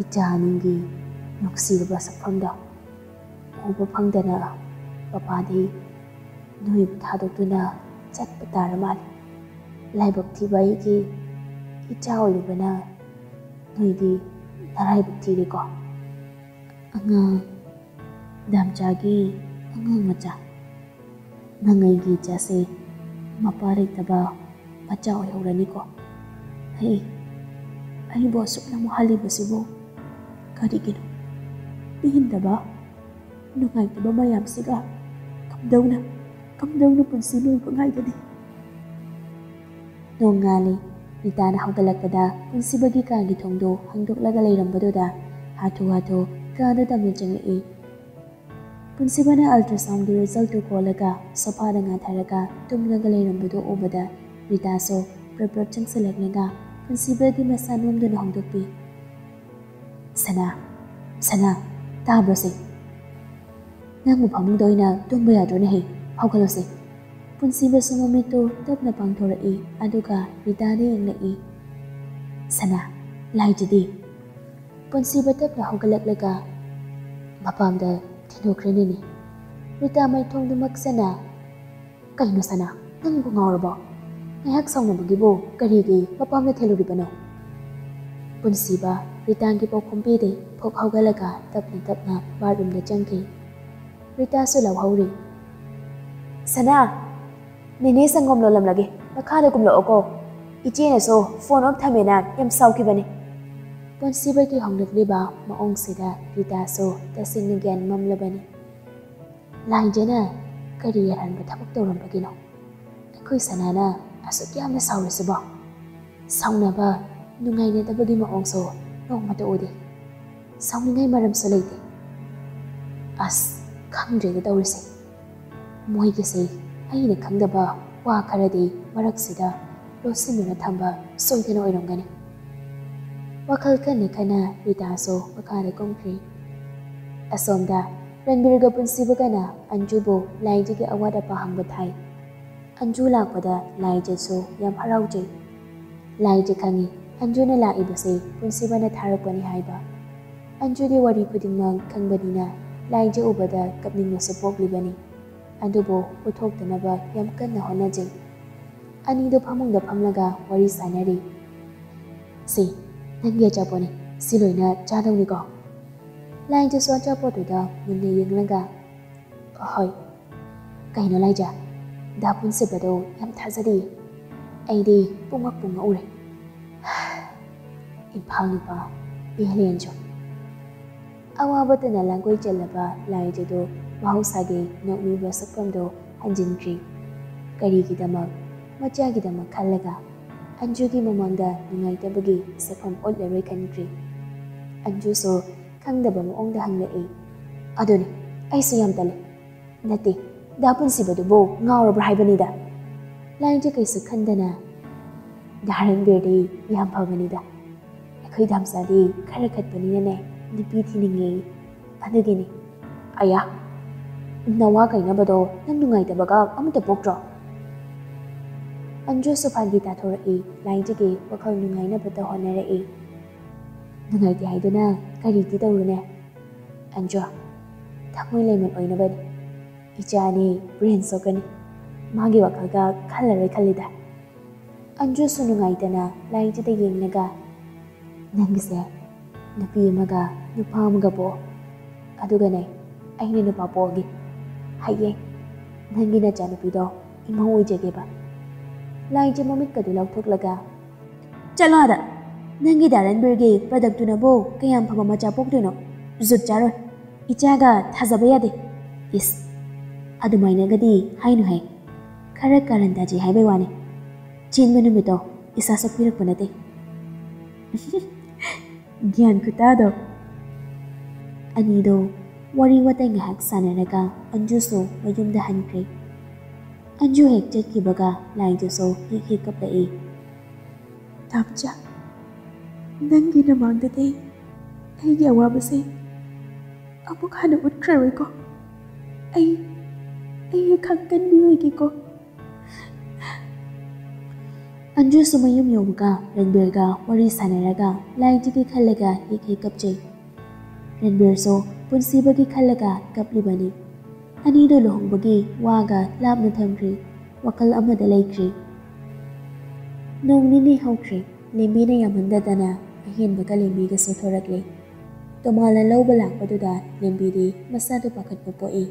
ꯏꯆꯥ ꯑꯅꯤꯒꯤ ꯅꯨꯡꯁꯤꯔꯕ ꯁꯛꯐꯝꯗꯣ ꯎꯕ ꯐꯪꯗꯅ ꯄꯄꯥꯗꯤ ꯅꯣꯏꯕꯨ ꯊꯥꯗꯣꯛꯇꯨꯅ ꯆꯠꯄ ꯇꯥꯔ ꯃꯥꯜꯂꯦ꯫ ꯂꯥꯏꯕꯛ ꯊꯤꯕ ꯑꯩꯒꯤ ꯏꯆꯥ ꯑꯣꯏꯔꯨꯕꯅ ꯅꯣꯏꯗꯤ ꯅꯔꯥꯏꯕꯛ ꯊꯤꯔꯦꯀꯣ꯫ ꯑꯉꯥꯡ, ꯗꯥꯝꯆꯥꯒꯤ ꯑꯉꯥꯡ ꯃꯆꯥ꯫ ꯅꯪ ꯑꯩꯒꯤ ꯏꯆꯥꯁꯦ ꯃꯄꯥ ꯂꯩꯇꯕ ꯃꯆꯥ ꯑꯣꯏꯍꯧꯔꯅꯤꯀꯣ꯫ ꯑꯩ, ꯑꯩꯕꯨ ꯑꯁꯨꯛ ꯌꯥꯝ ꯋꯥꯍꯜꯂꯤꯕꯁꯤꯕꯨ ꯀꯔꯤꯒꯤꯅꯣ? ꯄꯦꯟꯗꯕ, ꯅꯨꯡꯉꯥꯏꯇꯕ ꯃꯌꯥꯝꯁꯤꯒ ꯀꯝꯗꯧꯅ, ꯀꯝꯗꯧꯅ ꯄꯨꯟꯁꯤ ꯂꯣꯏꯕ ꯉꯥꯏꯒꯅꯤ? ꯅꯣꯡꯉꯥꯜꯂꯤ꯫ ꯔꯤꯇꯥꯅ ꯍꯧꯒꯠꯂꯛꯄꯗ ꯄꯨꯟꯁꯤꯕꯒꯤ ꯀꯥꯒꯤ ꯊꯣꯡꯗꯣ ꯍꯥꯡꯗꯣꯛꯂꯒ ꯂꯩꯔꯝꯕꯗꯨꯗ ꯍꯥꯊꯨ ꯍꯥꯊꯨ ꯀꯥꯗ ꯇꯞꯅ ꯆꯪꯂꯛꯏ꯫ ꯄꯨꯟꯁꯤꯕꯅ ultrasoundꯒꯤ resultꯇꯨ ꯀꯣꯜꯂꯒ ꯁꯣꯐꯥꯗ ꯉꯥꯊꯔꯒ ꯇꯨꯝꯂꯒ ꯂꯩꯔꯝꯕꯗꯨ ꯎꯕꯗ ꯔꯤꯇꯥꯁꯨ ꯄ꯭ꯔꯞ ꯄ꯭ꯔꯞ ꯆꯪꯁꯤꯜꯂꯛꯂꯒ ꯄꯨꯟꯁꯤꯕꯒꯤ ꯃꯁꯥ ꯅꯣꯝꯗꯨꯅ ꯍꯧꯗꯣꯛꯄꯤ꯫ "ꯁꯅꯥ, ꯁꯅꯥ, ꯇꯥꯕ꯭ꯔꯣ ꯁꯦ? ꯅꯪꯕꯨ ꯐꯃꯨꯡꯗ ꯑꯣꯏꯅ ꯇꯨꯝꯕ ꯌꯥꯗ꯭ꯔꯣꯅꯦꯍꯦ? ꯍꯧꯒꯠꯂꯣꯁꯦ꯫" ꯄꯨꯟꯁꯤꯕꯁꯨ ꯃꯃꯤꯠꯇꯨ ꯇꯞꯅ ꯄꯥꯡꯊꯣꯔꯛꯏ, ꯑꯗꯨꯒ ꯔꯤꯇꯥꯗ ꯌꯦꯡꯂꯛꯏ꯫ "ꯁꯅꯥ, ꯂꯥꯏꯖꯗꯤ?" ꯄꯨꯟꯁꯤꯕ ꯇꯞꯅ ꯍꯧꯒꯠꯂꯛꯂꯒ ꯃꯄꯥꯝꯗ ꯊꯤꯟꯗꯣꯛꯈ꯭ꯔꯦꯅꯦꯅꯦ꯫ ꯔꯤꯇꯥ ꯃꯥꯏꯊꯣꯡꯗꯨ ꯃꯛꯁꯅ, "ꯀꯩꯅꯣ ꯁꯅꯥ, ꯅꯪꯕꯨ ꯉꯥꯎꯔꯕꯣ? ꯉꯥꯏꯍꯥꯛ ꯁꯥꯎꯅꯕꯒꯤꯕꯨ ꯀꯔꯤꯒꯤ ꯃꯄꯥꯝꯗ ꯊꯤꯜꯂꯨꯔꯤꯕꯅꯣ?" ꯄꯨꯟꯁꯤꯕ ꯔꯤꯇꯥꯒꯤ ꯄꯥꯎꯈꯨꯝ ꯄꯤꯗꯦ, ꯐꯨꯛ ꯍꯧꯒꯠꯂꯒ ꯇꯞꯅ ꯇꯞꯅ bathroomꯗ ꯆꯪꯈꯤ꯫ ꯔꯤꯇꯥꯁꯨ ꯂꯥꯎꯍꯧꯔꯤ꯫ "ꯁꯅꯥ, ꯅꯦꯅꯦ ꯁꯪꯒꯣꯝ ꯂꯣꯜꯂꯝꯂꯒꯦ, ꯃꯈꯥꯗ ꯀꯨꯝꯂꯛꯑꯣꯀꯣ꯫ ꯏꯆꯦꯅꯁꯨ phone off ꯊꯝꯃꯦꯅ ꯌꯥꯝ ꯁꯥꯎꯈꯤꯕꯅꯦ꯫" ꯄꯨꯟꯁꯤꯕꯒꯤ ꯍꯣꯡꯂꯛꯂꯤꯕ ꯃꯑꯣꯡꯁꯤꯗ ꯔꯤꯇꯥꯁꯨ ꯇꯁꯦꯡꯅ ꯒ꯭ꯌꯥꯟ ꯃꯝꯂꯕꯅꯤ꯫ ꯂꯥꯏꯖꯅ ꯀꯔꯤ ꯑꯔꯥꯟꯕ ꯊꯕꯛ ꯇꯧꯔꯝꯕꯒꯤꯅꯣ? ꯑꯩꯈꯣꯏ ꯁꯅꯥꯅ ꯑꯁꯨꯛ ꯌꯥꯝꯅ ꯁꯥꯎꯔꯤꯁꯤꯕꯣ? ꯁꯥꯎꯅꯕ, ꯅꯨꯡꯉꯥꯏꯅꯗꯕꯒꯤ ꯃꯑꯣꯡꯁꯨ ꯅꯣꯡꯃꯇ ꯎꯗꯦ꯫ ꯁꯥꯎꯅꯤꯡꯉꯥꯏ ꯃꯔꯝꯁꯨ ꯂꯩꯇꯦ꯫ ꯑꯁ, ꯈꯪꯗ꯭ꯔꯦꯗ ꯇꯧꯔꯤꯁꯦ꯫ ꯃꯣꯏꯒꯤꯁꯦ ꯑꯩꯅ ꯈꯪꯗꯕ ꯋꯥ ꯈꯔꯗꯤ ꯃꯔꯛꯁꯤꯗ ꯂꯣꯠꯁꯤꯟꯗꯨꯅ ꯊꯝꯕ ꯁꯣꯏꯗꯅ ꯑꯣꯏꯔꯝꯒꯅꯤ꯫ ꯋꯥꯈꯜ ꯈꯟꯅ ꯈꯟꯅ ꯔꯤꯇꯥꯁꯨ ꯃꯈꯥꯗ ꯀꯨꯝꯈ꯭ꯔꯤ꯫ ꯑꯁꯣꯝꯗ ꯔꯟꯕꯤꯔꯒ ꯄꯨꯟꯁꯤꯕꯒꯅ ꯑꯟꯖꯨꯕꯨ ꯂꯥꯏꯖꯒꯤ ꯑꯋꯥꯠ ꯑꯄꯥ ꯍꯪꯕ ꯊꯥꯏ꯫ ꯑꯟꯖꯨ ꯂꯥꯛꯄꯗ ꯂꯥꯏꯖꯁꯨ ꯌꯥꯝ ꯍꯔꯥꯎꯖꯩ꯫ ꯂꯥꯏꯖ ꯈꯪꯏ ꯑꯟꯖꯨꯅ ꯂꯥꯛꯏꯕꯁꯦ ꯄꯨꯟꯁꯤꯕꯅ ꯊꯥꯔꯛꯄꯅꯤ ꯍꯥꯏꯕ꯫ ꯑꯟꯖꯨꯗꯤ ꯋꯥꯔꯤ ꯈꯨꯗꯤꯡꯃꯛ ꯈꯪꯕꯅꯤꯅ ꯂꯥꯏꯖ ꯎꯕꯗ ꯀꯞꯅꯤꯡꯕꯁꯨ ꯄꯣꯛꯂꯤꯕꯅꯤ꯫ ꯑꯗꯨꯕꯨ ꯎꯠꯊꯣꯛꯇꯅꯕ ꯌꯥꯝ ꯀꯟꯅ ꯍꯣꯠꯅꯖꯩ꯫ ꯑꯅꯤꯗꯨ ꯐꯃꯨꯡꯗ ꯐꯝꯂꯒ ꯋꯥꯔꯤ ꯁꯥꯟꯅꯔꯤ꯫ "ꯁꯤ ꯅꯪꯒꯤ ꯑꯆꯥꯄꯣꯠꯅꯤ, ꯁꯤ ꯂꯣꯏꯅ ꯆꯥꯗꯧꯅꯤꯀꯣ?" ꯂꯥꯏꯖꯁꯨ ꯑꯆꯥꯄꯣꯠꯇꯨꯗ ꯃꯨꯟꯅ ꯌꯦꯡꯂꯒ, "ꯍꯣꯏ꯫ ꯀꯩꯅꯣ ꯂꯥꯏꯖ, ꯗꯥ ꯄꯨꯟꯁꯤꯕꯗꯣ ꯌꯥꯝ ꯊꯥꯖꯗꯦ꯫ ꯑꯩꯗꯤ ꯄꯨꯡꯉꯛ ꯄꯨꯡꯉꯛꯎꯔꯦ꯫ ꯏꯝꯐꯥꯜ ꯅꯨꯄꯥ ꯄꯦꯜꯂꯦ ꯑꯟꯖꯨ꯫" ꯑꯋꯥꯕꯇꯅ ꯂꯥꯡꯒꯣꯏ ꯆꯦꯜꯂꯕ ꯂꯥꯏꯖꯗꯨ ꯃꯍꯧꯁꯥꯒꯤ ꯅꯣꯛꯃꯤꯕ ꯁꯛꯐꯝꯗꯨ ꯍꯟꯖꯤꯟꯈ꯭ꯔꯤ꯫ ꯀꯔꯤꯒꯤꯗꯃꯛ? ꯃꯆꯥꯒꯤꯗꯃꯛ ꯈꯜꯂꯒ ꯑꯟꯖꯨꯒꯤ ꯃꯃꯥꯡꯗ ꯅꯨꯡꯉꯥꯏꯇꯕꯒꯤ ꯁꯛꯐꯝ ꯎꯠꯂꯔꯣꯏ ꯈꯟꯈ꯭ꯔꯤ꯫ ꯑꯟꯖꯨꯁꯨ ꯈꯪꯗꯕ ꯃꯑꯣꯡꯗ ꯍꯪꯂꯛꯏ꯫ "ꯑꯗꯨꯅꯤ, ꯑꯩꯁꯨ ꯌꯥꯝ ꯇꯜꯂꯤ꯫ ꯅꯠꯇꯦ, ꯗꯥ ꯄꯨꯟꯁꯤꯕꯗꯨꯕꯨ ꯉꯥꯎꯔꯕ꯭ꯔꯥ ꯍꯥꯏꯕꯅꯤꯗ꯫" ꯂꯥꯏꯖ ꯀꯩꯁꯨ ꯈꯟꯗꯅ, "ꯗꯥ ꯔꯟꯕꯤꯔꯗꯤ ꯌꯥꯝ ꯐꯕꯅꯤꯗ꯫ ꯑꯩꯈꯣꯏ ꯗꯥꯝꯆꯥꯗꯤ ꯈꯔ ꯈꯠꯄꯅꯤꯅꯅꯦ, ꯅꯨꯄꯤ ꯊꯤꯅꯤꯡꯉꯦ꯫ ꯑꯗꯨꯒꯤꯅꯤ꯫" "ꯑꯌꯥ, ꯅꯋꯥ ꯀꯩꯅꯕꯗꯣ ꯅꯪ ꯅꯨꯡꯉꯥꯏꯇꯕꯒ ꯑꯃꯇ ꯄꯣꯛꯇ꯭ꯔꯣ?" ꯑꯟꯖꯨꯁꯨ ꯐꯥꯒꯤ ꯇꯥꯊꯣꯔꯛꯏ, ꯂꯥꯏꯖꯒꯤ ꯋꯥꯈꯜ ꯅꯨꯡꯉꯥꯏꯅꯕꯇ ꯍꯣꯠꯅꯔꯛꯏ꯫ "ꯅꯨꯡꯉꯥꯏꯇꯦ ꯍꯥꯏꯗꯨꯅ ꯀꯔꯤꯗꯤ ꯇꯧꯔꯨꯅꯦ? ꯑꯟꯖꯨ, ꯊꯃꯣꯏ ꯂꯩꯃꯟ ꯑꯣꯏꯅꯕꯅꯤ꯫ ꯏꯆꯥ ꯑꯅꯤ ꯕ꯭ꯔꯦꯟ ꯁꯣꯛꯀꯅꯤ꯫ ꯃꯥꯒꯤ ꯋꯥꯈꯜꯒ ꯈꯜꯂꯔꯣꯏ ꯈꯜꯂꯤꯗ꯫" ꯑꯟꯖꯨꯁꯨ ꯅꯨꯡꯉꯥꯏꯇꯅ ꯂꯥꯏꯖꯗ ꯌꯦꯡꯂꯒ, "ꯅꯪꯒꯤꯁꯦ ꯅꯨꯄꯤ ꯑꯃꯒ ꯅꯨꯄꯥ ꯑꯃꯒ ꯄꯣꯛꯑꯣ꯫ ꯑꯗꯨꯒꯅꯦ, ꯑꯩꯅ ꯅꯨꯄꯥ ꯄꯣꯛꯑꯒꯦ꯫ ꯍꯌꯦꯡ ꯅꯪꯒꯤ ꯅꯆꯥꯅꯨꯄꯤꯗꯣ ꯏꯃꯧ ꯑꯣꯏꯖꯒꯦꯕ꯫" ꯂꯥꯏꯖ ꯃꯃꯤꯠꯀꯗꯨ ꯂꯥꯎꯊꯣꯛꯂꯒ, "ꯆꯠꯂꯣ ꯑꯥꯗ! ꯅꯪꯒꯤ ꯗꯥ ꯔꯟꯕꯤꯔꯒꯤ ꯄ꯭ꯔꯗꯛꯇꯨꯅꯕꯨ ꯀꯌꯥꯝ ꯐꯕ ꯃꯆꯥ ꯄꯣꯛꯇꯣꯏꯅꯣ? ꯖꯨꯠ ꯆꯥꯔꯣꯏ꯫ ꯏꯆꯥꯒ ꯊꯥꯖꯕ ꯌꯥꯗꯦ꯫" "ꯏꯁ, ꯑꯗꯨꯃꯥꯏꯅꯒꯗꯤ ꯍꯥꯏꯅꯨꯍꯦ꯫ ꯈꯔ ꯀꯥꯔꯟ ꯇꯥꯖꯩ ꯍꯥꯏꯕꯩ ꯋꯥꯅꯤ꯫ ꯆꯦꯟꯕ ꯅꯨꯃꯤꯠꯇꯣ ꯏꯁꯥ ꯁꯣꯛꯄꯤꯔꯛꯄ ꯅꯠꯇꯦ꯫" ꯒ꯭ꯌꯥꯟ ꯈꯨꯇꯥꯗꯣ꯫ ꯑꯅꯤꯗꯣ ꯋꯥꯔꯤ ꯋꯥꯇꯥꯏ ꯉꯥꯏꯍꯥꯛ ꯁꯥꯟꯅꯔꯒ ꯑꯟꯖꯨꯁꯨ ꯃꯌꯨꯝꯗ ꯍꯟꯈ꯭ꯔꯦ꯫ ꯑꯟꯖꯨ ꯍꯦꯛ ꯆꯠꯈꯤꯕꯒ ꯂꯥꯏꯖꯁꯨ ꯍꯦꯛ ꯍꯦꯛ ꯀꯞꯂꯛꯏ꯫ "ꯇꯥꯝꯆꯥ, ꯅꯪꯒꯤ ꯅꯃꯥꯡꯗꯗꯤ ꯑꯩꯒꯤ ꯑꯋꯥꯕꯁꯦ ꯑꯃꯨꯛ ꯍꯟꯅ ꯎꯠꯈ꯭ꯔꯔꯣꯏꯀꯣ꯫ ꯑꯩ, ꯑꯩ ꯈꯪꯀꯟꯕꯤ ꯑꯣꯏꯒꯦꯀꯣ꯫" ꯑꯟꯖꯨꯁꯨ ꯃꯌꯨꯝ ꯌꯧꯕꯒ ꯔꯟꯕꯤꯔꯒ ꯋꯥꯔꯤ ꯁꯥꯟꯅꯔꯒ ꯂꯥꯏꯖꯒꯤ ꯈꯜꯂꯒ ꯍꯦꯛ ꯍꯦꯛ ꯀꯞꯆꯩ꯫ ꯔꯟꯕꯤꯔꯁꯨ ꯄꯨꯟꯁꯤꯕꯒꯤ ꯈꯜꯂꯒ ꯀꯞꯂꯤꯕꯅꯤ꯫ ꯑꯅꯤꯗꯣ ꯂꯨꯍꯣꯡꯕꯒꯤ ꯋꯥꯒ ꯂꯥꯞꯅ ꯊꯝꯈ꯭ꯔꯤ, ꯋꯥꯈꯜ ꯑꯃꯗ ꯂꯩꯈ꯭ꯔꯤ꯫ ꯅꯣꯡ ꯅꯤꯅꯤ ꯍꯧꯈ꯭ꯔꯦ꯫ ꯂꯦꯝꯕꯤꯅ ꯌꯥꯝꯍꯟꯗꯗꯅ ꯑꯍꯦꯟꯕꯒ ꯂꯦꯝꯕꯤꯒꯁꯨ ꯊꯣꯔꯛꯂꯦ꯫ ꯇꯣꯃꯥꯅ ꯂꯧꯕ ꯂꯥꯛꯄꯗꯨꯗ ꯂꯦꯝꯕꯤꯗꯤ ꯃꯁꯥꯗꯨ ꯄꯥꯈꯠꯄ ꯄꯣꯛꯏ꯫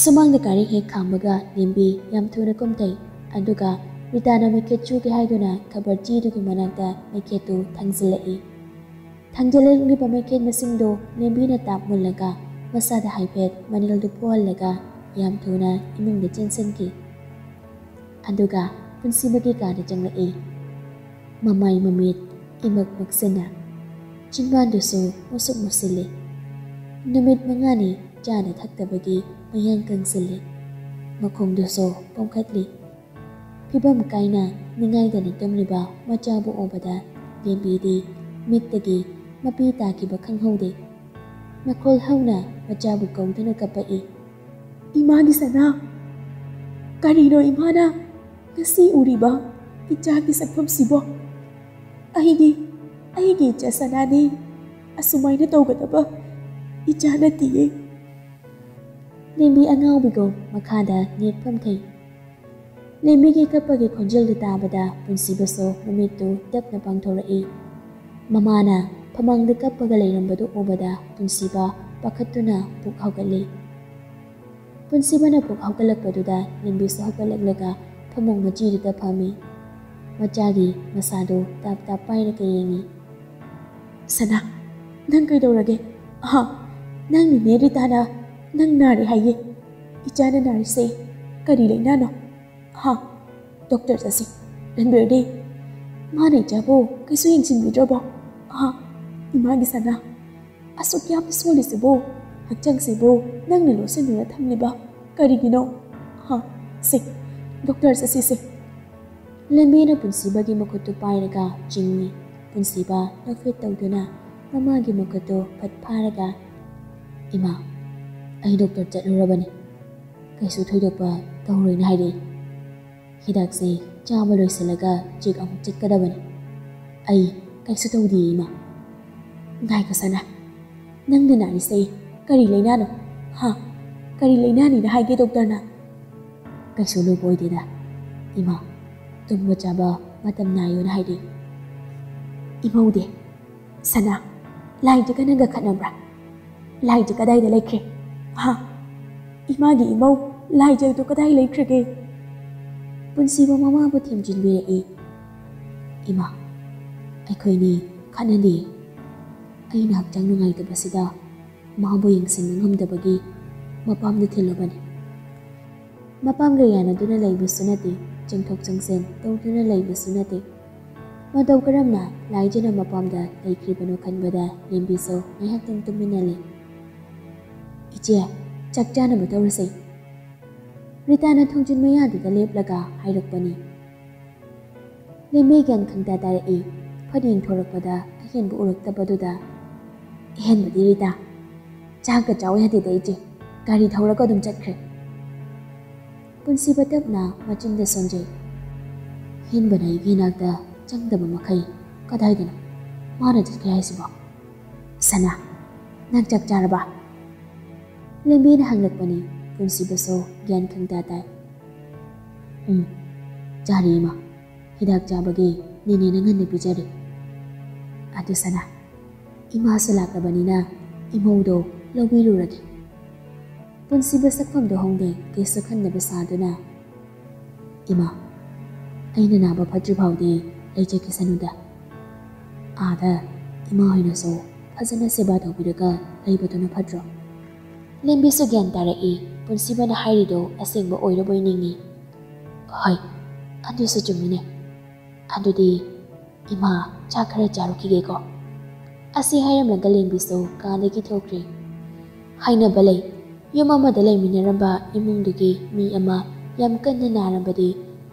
ꯁꯨꯃꯥꯡꯗ ꯒꯥꯔꯤ ꯍꯦꯛ ꯈꯥꯝꯕꯒ ꯂꯦꯝꯕꯤ ꯌꯥꯝ ꯊꯨꯅ ꯀꯨꯝꯊꯩ꯫ ꯑꯗꯨꯒ ꯔꯤꯇꯥꯅ ꯃꯩꯈꯦꯠ ꯆꯨꯒꯦ ꯍꯥꯏꯗꯨꯅ ꯈꯕꯔ ꯆꯦꯗꯨꯒꯤ ꯃꯅꯥꯛꯇ ꯃꯩꯈꯦꯠꯇꯨ ꯊꯥꯡꯖꯤꯜꯂꯛꯏ꯫ ꯊꯥꯡꯖꯤꯜꯂꯛꯂꯤꯕ ꯃꯩꯈꯦꯠ ꯃꯁꯤꯡꯗꯨ ꯂꯦꯝꯕꯤꯅ ꯇꯥꯞ ꯃꯨꯜꯂꯒ ꯃꯁꯥꯗ ꯍꯥꯏꯐꯦꯠ ꯃꯅꯤꯜꯗꯨ ꯐꯨꯍꯜꯂꯒ ꯌꯥꯝ ꯊꯨꯅ ꯏꯃꯨꯡꯗ ꯆꯦꯟꯁꯤꯟꯈꯤ꯫ ꯑꯗꯨꯒ ꯄꯨꯟꯁꯤꯕꯒꯤ ꯀꯥꯗ ꯆꯪꯂꯛꯏ꯫ ꯃꯃꯥꯏ ꯃꯃꯤꯠ ꯏꯃꯛ ꯃꯛꯁꯤꯟꯅ꯫ ꯆꯤꯟꯕꯥꯟꯗꯨꯁꯨ ꯃꯨꯁꯨꯛ ꯃꯨꯁꯤꯜꯂꯤ꯫ ꯅꯨꯃꯤꯠ ꯃꯉꯥꯅꯤ ꯆꯥꯅ ꯊꯛꯇꯕꯒꯤ ꯃꯌꯥꯡ ꯀꯪꯁꯤꯜꯂꯤ꯫ ꯃꯈꯣꯡꯗꯨꯁꯨ ꯄꯣꯝꯈꯠꯂꯤ꯫ ꯐꯤꯕꯝ ꯀꯥꯏꯅ ꯅꯤꯡꯉꯥꯏꯗꯅ ꯇꯨꯝꯂꯤꯕ ꯃꯆꯥꯕꯨ ꯎꯕꯗ ꯂꯦꯝꯕꯤꯗꯤ ꯃꯤꯠꯇꯒꯤ ꯃꯄꯤ ꯇꯥꯈꯤꯕ ꯈꯪꯍꯧꯗꯦ꯫ ꯃꯈꯣꯜ ꯍꯧꯅ ꯃꯆꯥꯕꯨ ꯀꯧꯗꯨꯅ ꯀꯞꯄꯛꯏ꯫ "ꯏꯃꯥꯒꯤ ꯁꯅꯥ! ꯀꯔꯤꯅꯣ ꯏꯃꯥꯅ ꯉꯁꯤ ꯎꯔꯤꯕ ꯏꯆꯥꯒꯤ ꯁꯛꯐꯝꯁꯤꯕꯣ? ꯑꯩꯒꯤ, ꯑꯩꯒꯤ ꯏꯆꯥ ꯁꯅꯥꯗꯤ ꯑꯁꯨꯃꯥꯏꯅ ꯇꯧꯒꯗꯕ ꯏꯆꯥ ꯅꯠꯇꯤꯌꯦ!" ꯂꯦꯝꯕꯤ ꯑꯉꯥꯎꯕꯤꯒꯨꯝ ꯃꯈꯥꯗ ꯅꯦꯠꯐꯝ ꯊꯩ꯫ ꯂꯦꯝꯕꯤꯒꯤ ꯀꯞꯄꯒꯤ ꯈꯣꯟꯖꯦꯜꯗꯨ ꯇꯥꯕꯗ ꯄꯨꯟꯁꯤꯕꯁꯨ ꯃꯃꯤꯠꯇꯨ ꯇꯞꯅ ꯄꯥꯡꯊꯣꯔꯛꯏ꯫ ꯃꯃꯥꯅ ꯐꯃꯥꯡꯗ ꯀꯞꯄꯒ ꯂꯩꯔꯝꯕꯗꯨ ꯎꯕꯗ ꯄꯨꯟꯁꯤꯕ ꯄꯥꯈꯠꯇꯨꯅ ꯄꯨꯛ ꯍꯧꯒꯠꯂꯤ꯫ ꯄꯨꯟꯁꯤꯕꯅ ꯄꯨꯛ ꯍꯧꯒꯠꯂꯛꯄꯗꯨꯗ ꯂꯦꯝꯕꯤꯁꯨ ꯍꯧꯒꯠꯂꯛꯂꯒ ꯐꯃꯨꯡ ꯃꯆꯤꯗꯨꯗ ꯐꯝꯃꯤ꯫ ꯃꯆꯥꯒꯤ ꯃꯁꯥꯗꯨ ꯇꯥꯞ ꯇꯥꯞ ꯄꯥꯏꯔꯒ ꯌꯦꯡꯉꯤ꯫ "ꯁꯅꯥ, ꯅꯪ ꯀꯩꯗꯧꯔꯒꯦ? ꯑꯍꯥ, ꯅꯪ ꯅꯦꯅꯦ ꯔꯤꯇꯥꯅ ꯅꯪ ꯅꯥꯔꯦ ꯍꯥꯏꯌꯦ꯫ ꯏꯆꯥꯅ ꯅꯥꯔꯤꯁꯦ ꯀꯔꯤ ꯂꯩꯅꯥꯅꯣ? ꯑꯍꯥ, ꯗꯣꯛꯇꯔ ꯆꯠꯁꯤ꯫ ꯔꯟꯕꯤꯔꯗꯤ? ꯃꯥꯅ ꯏꯆꯥꯕꯨ ꯀꯩꯁꯨ ꯌꯦꯡꯁꯤꯟꯕꯤꯗ꯭ꯔꯕꯣ? ꯑꯍꯥ, ꯏꯃꯥꯒꯤ ꯁꯅꯥ, ꯑꯁꯨꯛ ꯌꯥꯝꯅ ꯁꯣꯜꯂꯤꯁꯤꯕꯨ, ꯍꯛꯆꯥꯡꯁꯤꯕꯨ ꯅꯪꯅ ꯂꯣꯠꯁꯤꯟꯗꯨꯅ ꯊꯝꯂꯤꯕ ꯀꯔꯤꯒꯤꯅꯣ? ꯑꯍꯥ, ꯁꯦ, ꯗꯣꯛꯇꯔ ꯆꯠꯁꯤꯁꯦ꯫" ꯂꯦꯝꯕꯤꯅ ꯄꯨꯟꯁꯤꯕꯒꯤ ꯃꯈꯨꯠꯇꯨ ꯄꯥꯏꯔꯒ ꯆꯤꯡꯏ꯫ ꯄꯨꯟꯁꯤꯕ ꯅꯣꯛꯐꯦꯠ ꯇꯧꯗꯨꯅ ꯃꯃꯥꯒꯤ ꯃꯈꯨꯠꯇꯨ ꯐꯠ ꯐꯥꯔꯒ, "ꯏꯃꯥ, ꯑꯩ ꯗꯣꯛꯇꯔ ꯆꯠꯂꯨꯔꯕꯅꯤ꯫ ꯀꯩꯁꯨ ꯊꯣꯏꯗꯣꯛꯄ ꯇꯧꯔꯣꯏꯅ ꯍꯥꯏꯔꯛꯏ꯫ ꯍꯤꯗꯥꯛꯁꯦ ꯆꯥꯕ ꯂꯣꯏꯁꯤꯜꯂꯒ ꯆꯦꯛ ꯑꯃꯨꯛ ꯆꯠꯀꯗꯕꯅꯤ꯫ ꯑꯩ ꯀꯩꯁꯨ ꯇꯧꯗꯤꯌꯦ, ꯏꯃꯥ꯫" "ꯉꯥꯏꯈꯣ ꯁꯅꯥ, ꯅꯪꯅ ꯅꯥꯔꯤꯁꯦ ꯀꯔꯤ ꯂꯩꯅꯥꯅꯣ? ꯍꯥ? "ꯀꯔꯤ ꯂꯩꯅꯥꯅꯤꯅ ꯍꯥꯏꯒꯦ ꯗꯣꯛꯇꯔꯅ?" "ꯀꯩꯁꯨ ꯂꯨꯕ ꯑꯣꯏꯗꯦꯗ ꯏꯃꯥ, ꯇꯨꯝꯕ ꯆꯥꯕ ꯃꯇꯝ ꯅꯥꯏꯌꯣꯅ ꯍꯥꯏꯔꯤ꯫" "ꯏꯃꯧꯗꯤ? ꯁꯅꯥ, ꯂꯥꯏꯖꯒ ꯅꯪꯒ ꯈꯠꯅꯕ꯭ꯔꯥ? ꯂꯥꯏꯖ ꯀꯗꯥꯏꯗ ꯂꯩꯈ꯭ꯔꯦ? ꯍꯥ? ꯏꯃꯥꯒꯤ ꯏꯃꯧ ꯂꯥꯏꯖꯗꯣ ꯀꯗꯥꯏ ꯂꯩꯈ꯭ꯔꯒꯦ?" ꯄꯨꯟꯁꯤꯕ ꯃꯃꯥꯕꯨ ꯊꯦꯝꯖꯤꯟꯕꯤꯔꯛꯏ꯫ "ꯏꯃꯥ, ꯑꯩꯈꯣꯏꯅꯤ ꯈꯠꯅꯗꯦ꯫ ꯑꯩꯅ ꯍꯛꯆꯥꯡ ꯅꯨꯡꯉꯥꯏꯇꯕꯁꯤꯗ ꯃꯥꯕꯨ ꯌꯦꯡꯁꯤꯟꯕ ꯉꯝꯗꯕꯒꯤ ꯃꯄꯥꯝꯗ ꯊꯤꯜꯂꯨꯕꯅꯤ꯫" ꯃꯄꯥꯝꯒ ꯌꯥꯅꯗꯨꯅ ꯂꯩꯕꯁꯨ ꯅꯠꯇꯦ, ꯆꯪꯊꯣꯛ ꯆꯪꯁꯤꯟ ꯇꯧꯗꯨꯅ ꯂꯩꯕꯁꯨ ꯅꯠꯇꯦ꯫ ꯃꯇꯧ ꯀꯔꯝꯅ ꯂꯥꯏꯖꯅ ꯃꯄꯥꯝꯗ ꯂꯩꯈ꯭ꯔꯤꯕꯅꯣ ꯈꯟꯕꯗ ꯂꯦꯝꯕꯤꯁꯨ ꯉꯥꯏꯍꯥꯛꯇꯪ ꯇꯨꯃꯤꯟꯅ ꯂꯩ꯫ "ꯏꯆꯦ, ꯆꯥꯛ ꯆꯥꯅꯕ ꯇꯧꯔꯁꯦ꯫" ꯔꯤꯇꯥꯅ ꯊꯣꯡꯖꯤꯟ ꯃꯌꯥꯗꯨꯗ ꯂꯦꯞꯂꯒ ꯍꯥꯏꯔꯛꯄꯅꯤ꯫ ꯂꯦꯝꯕꯤ ꯒ꯭ꯌꯥꯟ ꯈꯪꯇꯥ ꯇꯥꯔꯛꯏ꯫ ꯐꯠ ꯌꯦꯡꯊꯣꯔꯛꯄꯗ ꯑꯍꯦꯟꯕ ꯎꯔꯛꯇꯕꯗꯨꯗ, "ꯑꯍꯦꯟꯕꯗꯤ ꯔꯤꯇꯥ, ꯆꯥꯛꯀ ꯆꯥꯎ ꯌꯥꯗꯦꯗ ꯏꯆꯦ, ꯒꯥꯔꯤ ꯊꯧꯔꯒ ꯑꯗꯨꯝ ꯆꯠꯈ꯭ꯔꯦ꯫" ꯄꯨꯟꯁꯤꯕ ꯇꯞꯅ ꯃꯆꯤꯟꯗ ꯁꯣꯟꯖꯩ꯫ "ꯑꯍꯦꯟꯕꯅ ꯑꯩꯒꯤ ꯏꯅꯥꯛꯇ ꯆꯪꯗꯕ ꯃꯈꯩ ꯀꯗꯥꯏꯗꯅꯣ ꯃꯥꯅ ꯆꯠꯈ꯭ꯔꯦ ꯍꯥꯏꯁꯤꯕꯣ? ꯁꯅꯥ, ꯅꯪ ꯆꯥꯛ ꯆꯥꯔꯕ?" ꯂꯦꯝꯕꯤꯅ ꯍꯪꯂꯛꯄꯅꯤ꯫ ꯄꯨꯟꯁꯤꯕꯁꯨ ꯒ꯭ꯌꯥꯟ ꯈꯪꯇꯥ ꯇꯥꯏ꯫ "ꯎꯝ, ꯆꯥꯔꯦ ꯏꯃꯥ꯫ ꯍꯤꯗꯥꯛ ꯆꯥꯕꯒꯤ ꯅꯦꯅꯦꯅ ꯉꯟꯅ ꯄꯤꯖꯔꯦ꯫ ꯑꯗꯨ ꯁꯅꯥ, ꯏꯃꯥꯁꯨ ꯂꯥꯛꯂꯕꯅꯤꯅ ꯏꯃꯧꯗꯣ ꯂꯧꯕꯤꯔꯨꯔꯒꯦ꯫" ꯄꯨꯟꯁꯤꯕ ꯁꯛꯐꯝꯗꯣ ꯍꯣꯡꯗꯦ, ꯀꯩꯁꯨ ꯈꯟꯗꯕ ꯁꯥꯗꯨꯅ, "ꯏꯃꯥ, ꯑꯩꯅ ꯅꯥꯕ ꯐꯠꯇ꯭ꯔꯤ ꯐꯥꯎꯗꯤ ꯂꯩꯖꯈꯤꯁꯅꯨꯗ꯫ ꯑꯥꯗ ꯏꯃꯥ ꯍꯣꯏꯅꯁꯨ ꯐꯖꯅ ꯁꯦꯕꯥ ꯇꯧꯕꯤꯔꯒ ꯂꯩꯕꯗꯨꯅ ꯐꯠꯇ꯭ꯔꯣ?" ꯂꯦꯝꯕꯤꯁꯨ ꯒ꯭ꯌꯥꯟ ꯇꯥꯔꯛꯏ꯫ ꯄꯨꯟꯁꯤꯕꯅ ꯍꯥꯏꯔꯤꯗꯣ ꯑꯁꯦꯡꯕ ꯑꯣꯏꯔꯕꯣꯏ ꯅꯤꯡꯏ꯫ "ꯍꯣꯏ, ꯑꯗꯨꯁꯨ ꯆꯨꯝꯃꯤꯅꯦ꯫ ꯑꯗꯨꯗꯤ ꯏꯃꯥ, ꯆꯥꯛ ꯈꯔ ꯆꯥꯔꯨꯈꯤꯒꯦꯀꯣ꯫" ꯑꯁꯤ ꯍꯥꯏꯔꯝꯂꯒ ꯂꯦꯝꯕꯤꯁꯨ ꯀꯥꯗꯒꯤ ꯊꯣꯛꯈ꯭ꯔꯦ꯫ ꯍꯥꯏꯅꯕ ꯂꯩ, ꯌꯨꯝ ꯑꯃꯗ ꯂꯩꯃꯤꯟꯅꯔꯝꯕ ꯏꯃꯨꯡꯗꯨꯒꯤ ꯃꯤ ꯑꯃ ꯌꯥꯝ ꯀꯟꯅ ꯅꯥꯔꯕꯗꯤ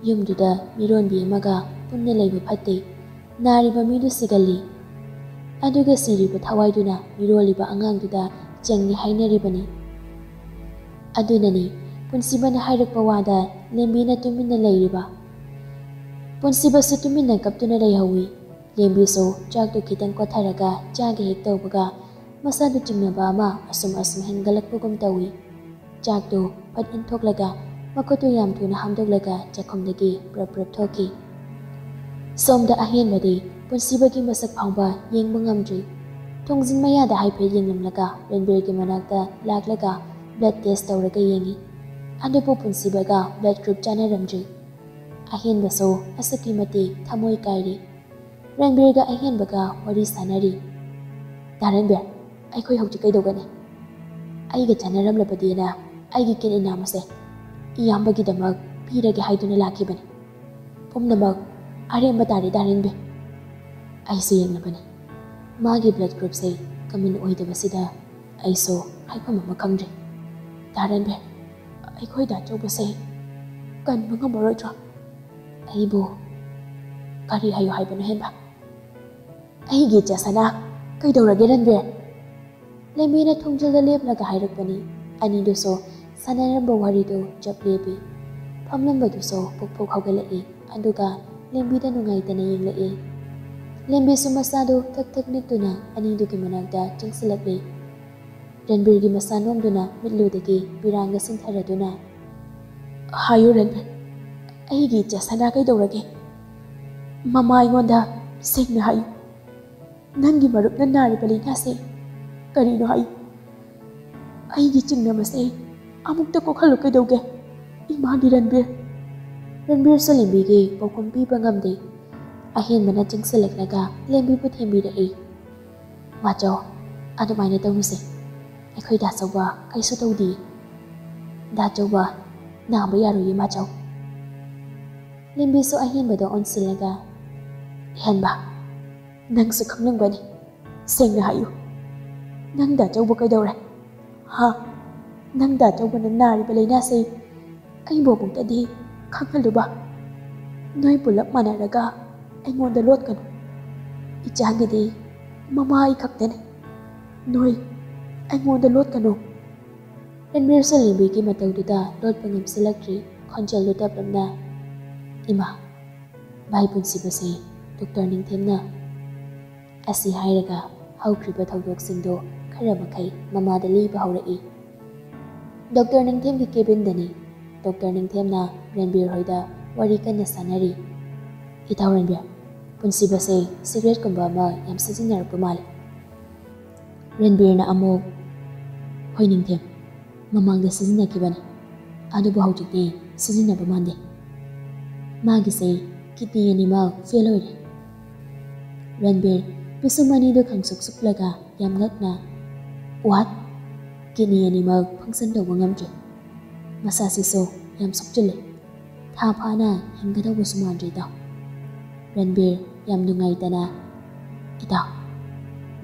ꯌꯨꯝꯗꯨꯗ ꯃꯤꯔꯣꯟꯕꯤ ꯑꯃꯒ ꯄꯨꯟꯅ ꯂꯩꯕ ꯐꯠꯇꯦ꯫ ꯅꯥꯔꯤꯕ ꯃꯤꯗꯨ ꯁꯤꯒꯜꯂꯤ꯫ ꯑꯗꯨꯒ ꯁꯤꯔꯤꯕ ꯊꯋꯥꯏꯗꯨꯅ ꯃꯤꯔꯣꯜꯂꯤꯕ ꯑꯉꯥꯡꯗꯨꯗ ꯆꯪꯉꯤ ꯍꯥꯏꯅꯔꯤꯕꯅꯤ꯫ ꯑꯗꯨꯅꯅꯤ ꯄꯨꯟꯁꯤꯕꯅ ꯍꯥꯏꯔꯛꯄ ꯋꯥꯗ ꯂꯦꯝꯕꯤꯅ ꯇꯨꯃꯤꯟꯅ ꯂꯩꯔꯤꯕ꯫ ꯄꯨꯟꯁꯤꯕꯁꯨ ꯇꯨꯃꯤꯟꯅ ꯀꯞꯇꯨꯅ ꯂꯩꯍꯧꯏ꯫ ꯂꯦꯝꯕꯤꯁꯨ ꯆꯥꯛꯇꯨ ꯈꯤꯇꯪ ꯀꯣꯠꯊꯔꯒ ꯆꯥꯒꯦ ꯍꯦꯛ ꯇꯧꯕꯒ ꯃꯁꯥꯗꯨ ꯆꯤꯡꯅꯕ ꯑꯃ ꯑꯁꯨꯝ ꯑꯁꯨꯝ ꯍꯦꯟꯒꯠꯂꯛꯄꯒꯨꯝ ꯇꯧꯏ꯫ ꯆꯥꯛꯇꯨ ꯐꯠ ꯏꯟꯊꯣꯛꯂꯒ ꯃꯈꯨꯠꯇꯨ ꯌꯥꯝ ꯊꯨꯅ ꯍꯥꯝꯗꯣꯛꯂꯒ ꯆꯥꯛꯈꯨꯝꯗꯒꯤ ꯄ꯭ꯔꯞ ꯄ꯭ꯔꯞ ꯊꯣꯛꯈꯤ꯫ ꯁꯣꯝꯗ ꯑꯍꯦꯟꯕꯗꯤ ꯄꯨꯟꯁꯤꯕꯒꯤ ꯃꯁꯛ ꯐꯥꯎꯕ ꯌꯦꯡꯕ ꯉꯝꯗ꯭ꯔꯤ꯫ ꯊꯣꯡꯖꯤꯟ ꯃꯌꯥꯗ ꯍꯥꯏꯐꯦꯠ ꯌꯦꯡꯂꯝꯂꯒ ꯔꯟꯕꯤꯔꯒꯤ ꯃꯅꯥꯛꯇ ꯂꯥꯛꯂꯒ blood test ꯇꯧꯔꯒ ꯌꯦꯡꯉꯤ꯫ ꯑꯗꯨꯕꯨ ꯄꯨꯟꯁꯤꯕꯒ blood group ꯆꯥꯟꯅꯔꯝꯗ꯭ꯔꯤ꯫ ꯑꯍꯦꯟꯕꯁꯨ ꯑꯁꯨꯛꯀꯤ ꯃꯇꯤꯛ ꯊꯃꯣꯏ ꯀꯥꯏꯔꯤ꯫ ꯔꯟꯕꯤꯔꯒ ꯑꯍꯦꯟꯕꯒ ꯋꯥꯔꯤ ꯁꯥꯟꯅꯔꯤ꯫ "ꯗꯥ ꯔꯟꯕꯤꯔ, ꯑꯩꯈꯣꯏ ꯍꯧꯖꯤꯛ ꯀꯩꯗꯧꯒꯅꯤ? ꯑꯩꯒ ꯆꯥꯟꯅꯔꯝꯂꯕꯗꯤꯅ ꯑꯩꯒꯤ ꯀꯤꯠꯅꯤ ꯅꯥꯝꯃꯁꯦ ꯏꯌꯥꯝꯕꯒꯤꯗꯃꯛ ꯄꯤꯔꯒꯦ ꯍꯥꯏꯗꯨꯅ ꯂꯥꯛꯈꯤꯕꯅꯤ꯫ ꯄꯨꯝꯅꯃꯛ ꯑꯔꯦꯝꯕ ꯇꯥꯔꯦ, ꯗꯥ ꯔꯟꯕꯤꯔ꯫" ꯑꯩꯁꯨ ꯌꯦꯡꯂꯕꯅꯤ꯫ ꯃꯥꯒꯤ blood groupꯁꯦ common ꯑꯣꯏꯗꯕꯁꯤꯗ ꯑꯩꯁꯨ ꯍꯥꯏꯐꯝ ꯑꯃ ꯈꯪꯗ꯭ꯔꯦ꯫ "ꯗꯥ ꯔꯟꯕꯤꯔ, ꯑꯩꯈꯣꯏ ꯗꯥ ꯆꯧꯕꯁꯦ ꯀꯟꯕ ꯉꯝꯃꯔꯣꯏꯗ꯭ꯔꯣ?" ꯑꯩꯕꯨ ꯀꯔꯤ ꯍꯥꯏꯌꯨ ꯍꯥꯏꯕꯅꯣ ꯍꯦꯟꯕ? "ꯑꯩꯒꯤ ꯏꯆꯥ ꯁꯅꯥ, ꯀꯩꯗꯧꯔꯒꯦ ꯔꯟꯕꯤꯔ?" ꯂꯦꯝꯕꯤꯅ ꯊꯣꯡꯖꯤꯜꯗ ꯂꯦꯞꯂꯒ ꯍꯥꯏꯔꯛꯄꯅꯤ꯫ ꯑꯅꯤꯗꯨꯁꯨ ꯁꯥꯟꯅꯔꯝꯕ ꯋꯥꯔꯤꯗꯨ ꯆꯞ ꯂꯦꯞꯄꯤ꯫ ꯐꯝꯂꯝꯕꯗꯨꯁꯨ ꯄꯨꯛ ꯄꯨꯛ ꯍꯧꯒꯠꯂꯛꯏ, ꯑꯗꯨꯒ ꯂꯦꯝꯕꯤꯗ ꯅꯨꯡꯉꯥꯏꯇꯅ ꯌꯦꯡꯂꯛꯏ꯫ ꯂꯦꯝꯕꯤꯁꯨ ꯃꯁꯥꯗꯨ ꯊꯛ ꯊꯛ ꯅꯤꯛꯇꯨꯅ ꯑꯅꯤꯗꯨꯒꯤ ꯃꯅꯥꯛꯇ ꯆꯪꯁꯤꯜꯂꯛꯂꯤ꯫ ꯔꯟꯕꯤꯔꯒꯤ ꯃꯁꯥ ꯅꯣꯝꯗꯨꯅ ꯃꯤꯠꯂꯨꯗꯒꯤ ꯄꯤꯔꯥꯡꯒ ꯁꯤꯡꯊꯔꯗꯨꯅ, "ꯍꯥꯏꯌꯨ ꯔꯟꯕꯤꯔ, ꯑꯩꯒꯤ ꯏꯆꯥ ꯁꯅꯥ ꯀꯩꯗꯧꯔꯒꯦ? ꯃꯃꯥ, ꯑꯩꯉꯣꯟꯗ ꯁꯦꯡꯅ ꯍꯥꯏꯌꯨ, ꯅꯪꯒꯤ ꯃꯔꯨꯞꯅ ꯅꯥꯔꯤꯕ ꯂꯥꯏꯅꯥꯁꯦ ꯀꯔꯤꯅꯣ ꯍꯥꯏꯌꯨ꯫ ꯑꯩꯒꯤ ꯆꯤꯡꯅꯕꯁꯦ ꯑꯃꯨꯛꯇ ꯀꯣꯛꯍꯜꯂꯨ ꯀꯩꯗꯧꯒꯦ? ꯏꯃꯥꯒꯤ ꯔꯟꯕꯤꯔ꯫" ꯔꯟꯕꯤꯔꯁꯨ ꯂꯦꯝꯕꯤꯒꯤ ꯄꯥꯎꯈꯨꯝ ꯄꯤꯕ ꯉꯝꯗꯦ꯫ ꯑꯍꯦꯟꯕꯅ ꯆꯪꯁꯤꯜꯂꯛꯂꯒ ꯂꯦꯝꯕꯤꯕꯨ ꯊꯦꯝꯕꯤꯔꯛꯏ꯫ "ꯃꯥꯆꯧ, ꯑꯗꯨꯃꯥꯏꯅ ꯇꯧꯅꯨꯁꯦ꯫ ꯑꯩꯈꯣꯏ ꯗꯥ ꯆꯧꯕ ꯀꯩꯁꯨ ꯇꯧꯗꯤꯌꯦ꯫ ꯗꯥ ꯆꯧꯕ ꯅꯥꯕ ꯌꯥꯔꯣꯏꯌꯦ, ꯃꯥꯆꯧ꯫" ꯂꯦꯝꯕꯤꯁꯨ ꯑꯍꯦꯟꯕꯗ ꯑꯣꯟꯁꯤꯜꯂꯒ, "ꯍꯦꯟꯕ, ꯅꯪꯁꯨ ꯈꯪꯂꯝꯒꯅꯤ꯫ ꯁꯦꯡꯅ ꯍꯥꯏꯌꯨ, ꯅꯪ ꯗꯥ ꯆꯧꯕ ꯀꯩꯗꯧꯔꯦ? ꯍꯥ? ꯅꯪ ꯗꯥ ꯆꯧꯕꯅ ꯅꯥꯔꯤꯕ ꯂꯥꯏꯅꯥꯁꯦ ꯑꯩꯕꯨ ꯑꯃꯨꯛꯇꯗꯤ ꯈꯪꯍꯜꯂꯨꯕ꯫ ꯅꯣꯏ ꯄꯨꯂꯞ ꯃꯥꯟꯅꯔꯒ ꯑꯩꯉꯣꯟꯗ ꯂꯣꯠꯀꯅꯨ꯫ ꯏꯆꯥꯒꯤꯗꯤ ꯃꯃꯥ ꯑꯩ ꯈꯛꯇꯅꯤ꯫ ꯅꯣꯏ ꯑꯩꯉꯣꯟꯗ ꯂꯣꯠꯀꯅꯨ꯫" ꯔꯟꯕꯤꯔꯁꯨ ꯂꯦꯝꯕꯤꯒꯤ ꯃꯇꯧꯗꯨꯗ ꯂꯣꯠꯄ ꯉꯝꯁꯤꯜꯂꯛꯇ꯭ꯔꯤ꯫ ꯈꯣꯟꯖꯦꯜꯗꯨ ꯇꯞꯂꯞꯅ, "ꯏꯃꯥ, ꯚꯥꯏ ꯄꯨꯟꯁꯤꯕꯁꯦ ꯗꯣꯛꯇꯔ ꯅꯤꯡꯊꯦꯝꯅ꯫" ꯑꯁꯤ ꯍꯥꯏꯔꯒ ꯍꯧꯈ꯭ꯔꯤꯕ ꯊꯧꯗꯣꯛꯁꯤꯡꯗꯨ ꯈꯔ ꯃꯈꯩ ꯃꯃꯥꯗ ꯂꯤꯕ ꯍꯧꯔꯛꯏ꯫ ꯗꯣꯛꯇꯔ ꯅꯤꯡꯊꯦꯝꯒꯤ ꯀꯦꯕꯤꯟꯗꯅꯤ꯫ ꯗꯣꯛꯇꯔ ꯅꯤꯡꯊꯦꯝꯅ ꯔꯟꯕꯤꯔ ꯍꯣꯏꯗ ꯋꯥꯔꯤ ꯀꯟꯅ ꯁꯥꯟꯅꯔꯤ꯫ "ꯏꯇꯥꯎ ꯔꯟꯕꯤꯔ, ꯄꯨꯟꯁꯤꯕꯁꯦ ꯁꯤꯒꯔꯦꯠꯀꯨꯝꯕ ꯑꯃ ꯌꯥꯝ ꯁꯤꯖꯤꯟꯅꯔꯛꯄ ꯃꯥꯜꯂꯦ꯫" ꯔꯟꯕꯤꯔꯅ ꯑꯃꯨꯛ, "ꯍꯣꯏ ꯅꯤꯡꯊꯦꯝ, ꯃꯃꯥꯡꯗ ꯁꯤꯖꯤꯟꯅꯈꯤꯕꯅꯤ, ꯑꯗꯨꯕꯨ ꯍꯧꯖꯤꯛꯇꯤ ꯁꯤꯖꯤꯟꯅꯕ ꯃꯥꯟꯗꯦ꯫ ꯃꯥꯒꯤꯁꯦ ꯀꯤꯗꯅꯤ ꯑꯅꯤꯃꯛ ꯐꯦꯜ ꯑꯣꯏꯔꯦ꯫" ꯔꯟꯕꯤꯔ ꯄꯤꯁꯨꯝ ꯑꯅꯤꯗꯨ ꯈꯪꯁꯨꯛ ꯁꯨꯛꯂꯒ ꯌꯥꯝ ꯉꯛꯅ, "ꯋꯥꯠ? ꯀꯤꯗꯅꯤ ꯑꯅꯤꯃꯛ ꯐꯪꯁꯟ ꯇꯧꯕ ꯉꯝꯗ꯭ꯔꯦ꯫ ꯃꯁꯥꯁꯤꯁꯨ ꯌꯥꯝ ꯁꯣꯛꯆꯤꯜꯂꯦ꯫ ꯊꯥ ꯐꯥꯅ ꯍꯤꯡꯒꯗꯧꯕꯁꯨ ꯃꯥꯟꯗ꯭ꯔꯦ ꯏꯇꯥꯎ꯫" ꯔꯟꯕꯤꯔ ꯌꯥꯝ ꯅꯨꯡꯉꯥꯏꯇꯅ, "ꯏꯇꯥꯎ,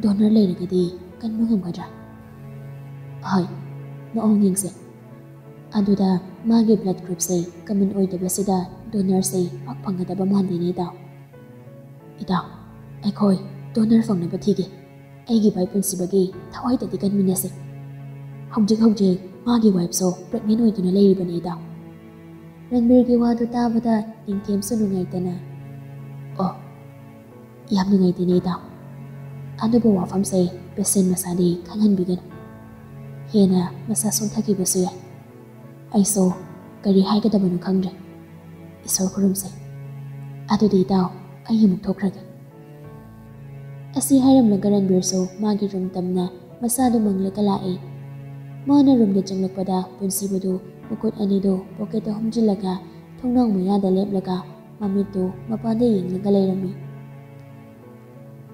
ꯗꯣꯅꯔ ꯂꯩꯔꯒꯗꯤ ꯀꯟꯕ ꯉꯝꯒꯗ꯭ꯔꯥ?" "ꯍꯣꯏ, ꯃꯑꯣꯡ ꯌꯦꯡꯁꯦ꯫ ꯑꯗꯨꯗ ꯃꯥꯒꯤ ꯕ꯭ꯂꯗ ꯒ꯭ꯔꯨꯞꯁꯦ ꯀꯃꯟ ꯑꯣꯏꯗꯕꯁꯤꯗ ꯗꯣꯅꯔꯁꯦ ꯄꯥꯛ ꯐꯪꯒꯗꯕ ꯃꯥꯟꯗꯦꯅꯦ ꯏꯇꯥꯎ꯫" "ꯏꯇꯥꯎ, ꯑꯩꯈꯣꯏ ꯗꯣꯅꯔ ꯐꯪꯅꯕ ꯊꯤꯒꯦ꯫ ꯑꯩꯒꯤ ꯚꯥꯏ ꯄꯨꯟꯁꯤꯕꯒꯤ ꯊꯋꯥꯏꯗꯗꯤ ꯀꯟꯃꯤꯟꯅꯁꯦ꯫ ꯍꯧꯖꯤꯛ ꯍꯧꯖꯤꯛ ꯃꯥꯒꯤ ꯋꯥꯏꯐꯁꯨ ꯄ꯭ꯔꯦꯒꯅꯦꯟ ꯑꯣꯏꯗꯨꯅ ꯂꯩꯔꯤꯕꯅꯦ ꯏꯇꯥꯎ꯫" ꯔꯟꯕꯤꯔꯒꯤ ꯋꯥꯗꯨ ꯇꯥꯕꯗ ꯅꯤꯡꯊꯦꯝꯁꯨ ꯅꯨꯡꯉꯥꯏꯇꯅ, "ꯑꯣ, ꯌꯥꯝ ꯅꯨꯡꯉꯥꯏꯇꯦꯅꯦ ꯏꯇꯥꯎ꯫ ꯑꯗꯨꯕꯨ ꯋꯥꯐꯝꯁꯦ ꯄꯦꯁꯦꯟ ꯃꯁꯥꯗꯤ ꯈꯪꯍꯟꯕꯤꯒꯅꯨ꯫ ꯍꯦꯟꯅ ꯃꯁꯥ ꯁꯣꯟꯊꯈꯤꯕꯁꯨ ꯌꯥꯏ꯫ ꯑꯩꯁꯨ ꯀꯔꯤ ꯍꯥꯏꯒꯗꯕꯅꯣ ꯈꯪꯗ꯭ꯔꯦ꯫ ꯏꯁꯣꯔ ꯈꯨꯔꯨꯝꯁꯦ꯫ ꯑꯗꯨꯗꯤ ꯏꯇꯥꯎ, ꯑꯩ ꯑꯃꯨꯛ ꯊꯣꯛꯈ꯭ꯔꯒꯦ꯫" ꯑꯁꯤ ꯍꯥꯏꯔꯝꯂꯒ ꯔꯟꯕꯤꯔꯁꯨ ꯃꯥꯒꯤ ꯔꯨꯝ ꯇꯝꯅ ꯃꯁꯥꯗꯨ ꯃꯪꯂꯒ ꯂꯥꯛꯏ꯫ ꯃꯥꯅ ꯔꯨꯝꯗ ꯆꯪꯂꯛꯄꯗ ꯄꯨꯟꯁꯤꯕꯗꯨ ꯃꯈꯨꯠ ꯑꯅꯤꯗꯨ ꯄꯣꯀꯦꯠꯇ ꯍꯨꯝꯖꯤꯜꯂꯒ ꯊꯣꯡꯅꯥꯎ ꯃꯌꯥꯗ ꯂꯦꯞꯂꯒ ꯃꯃꯤꯠꯇꯨ ꯃꯄꯥꯟꯗ ꯌꯦꯡꯂꯒ ꯂꯩꯔꯝꯃꯤ꯫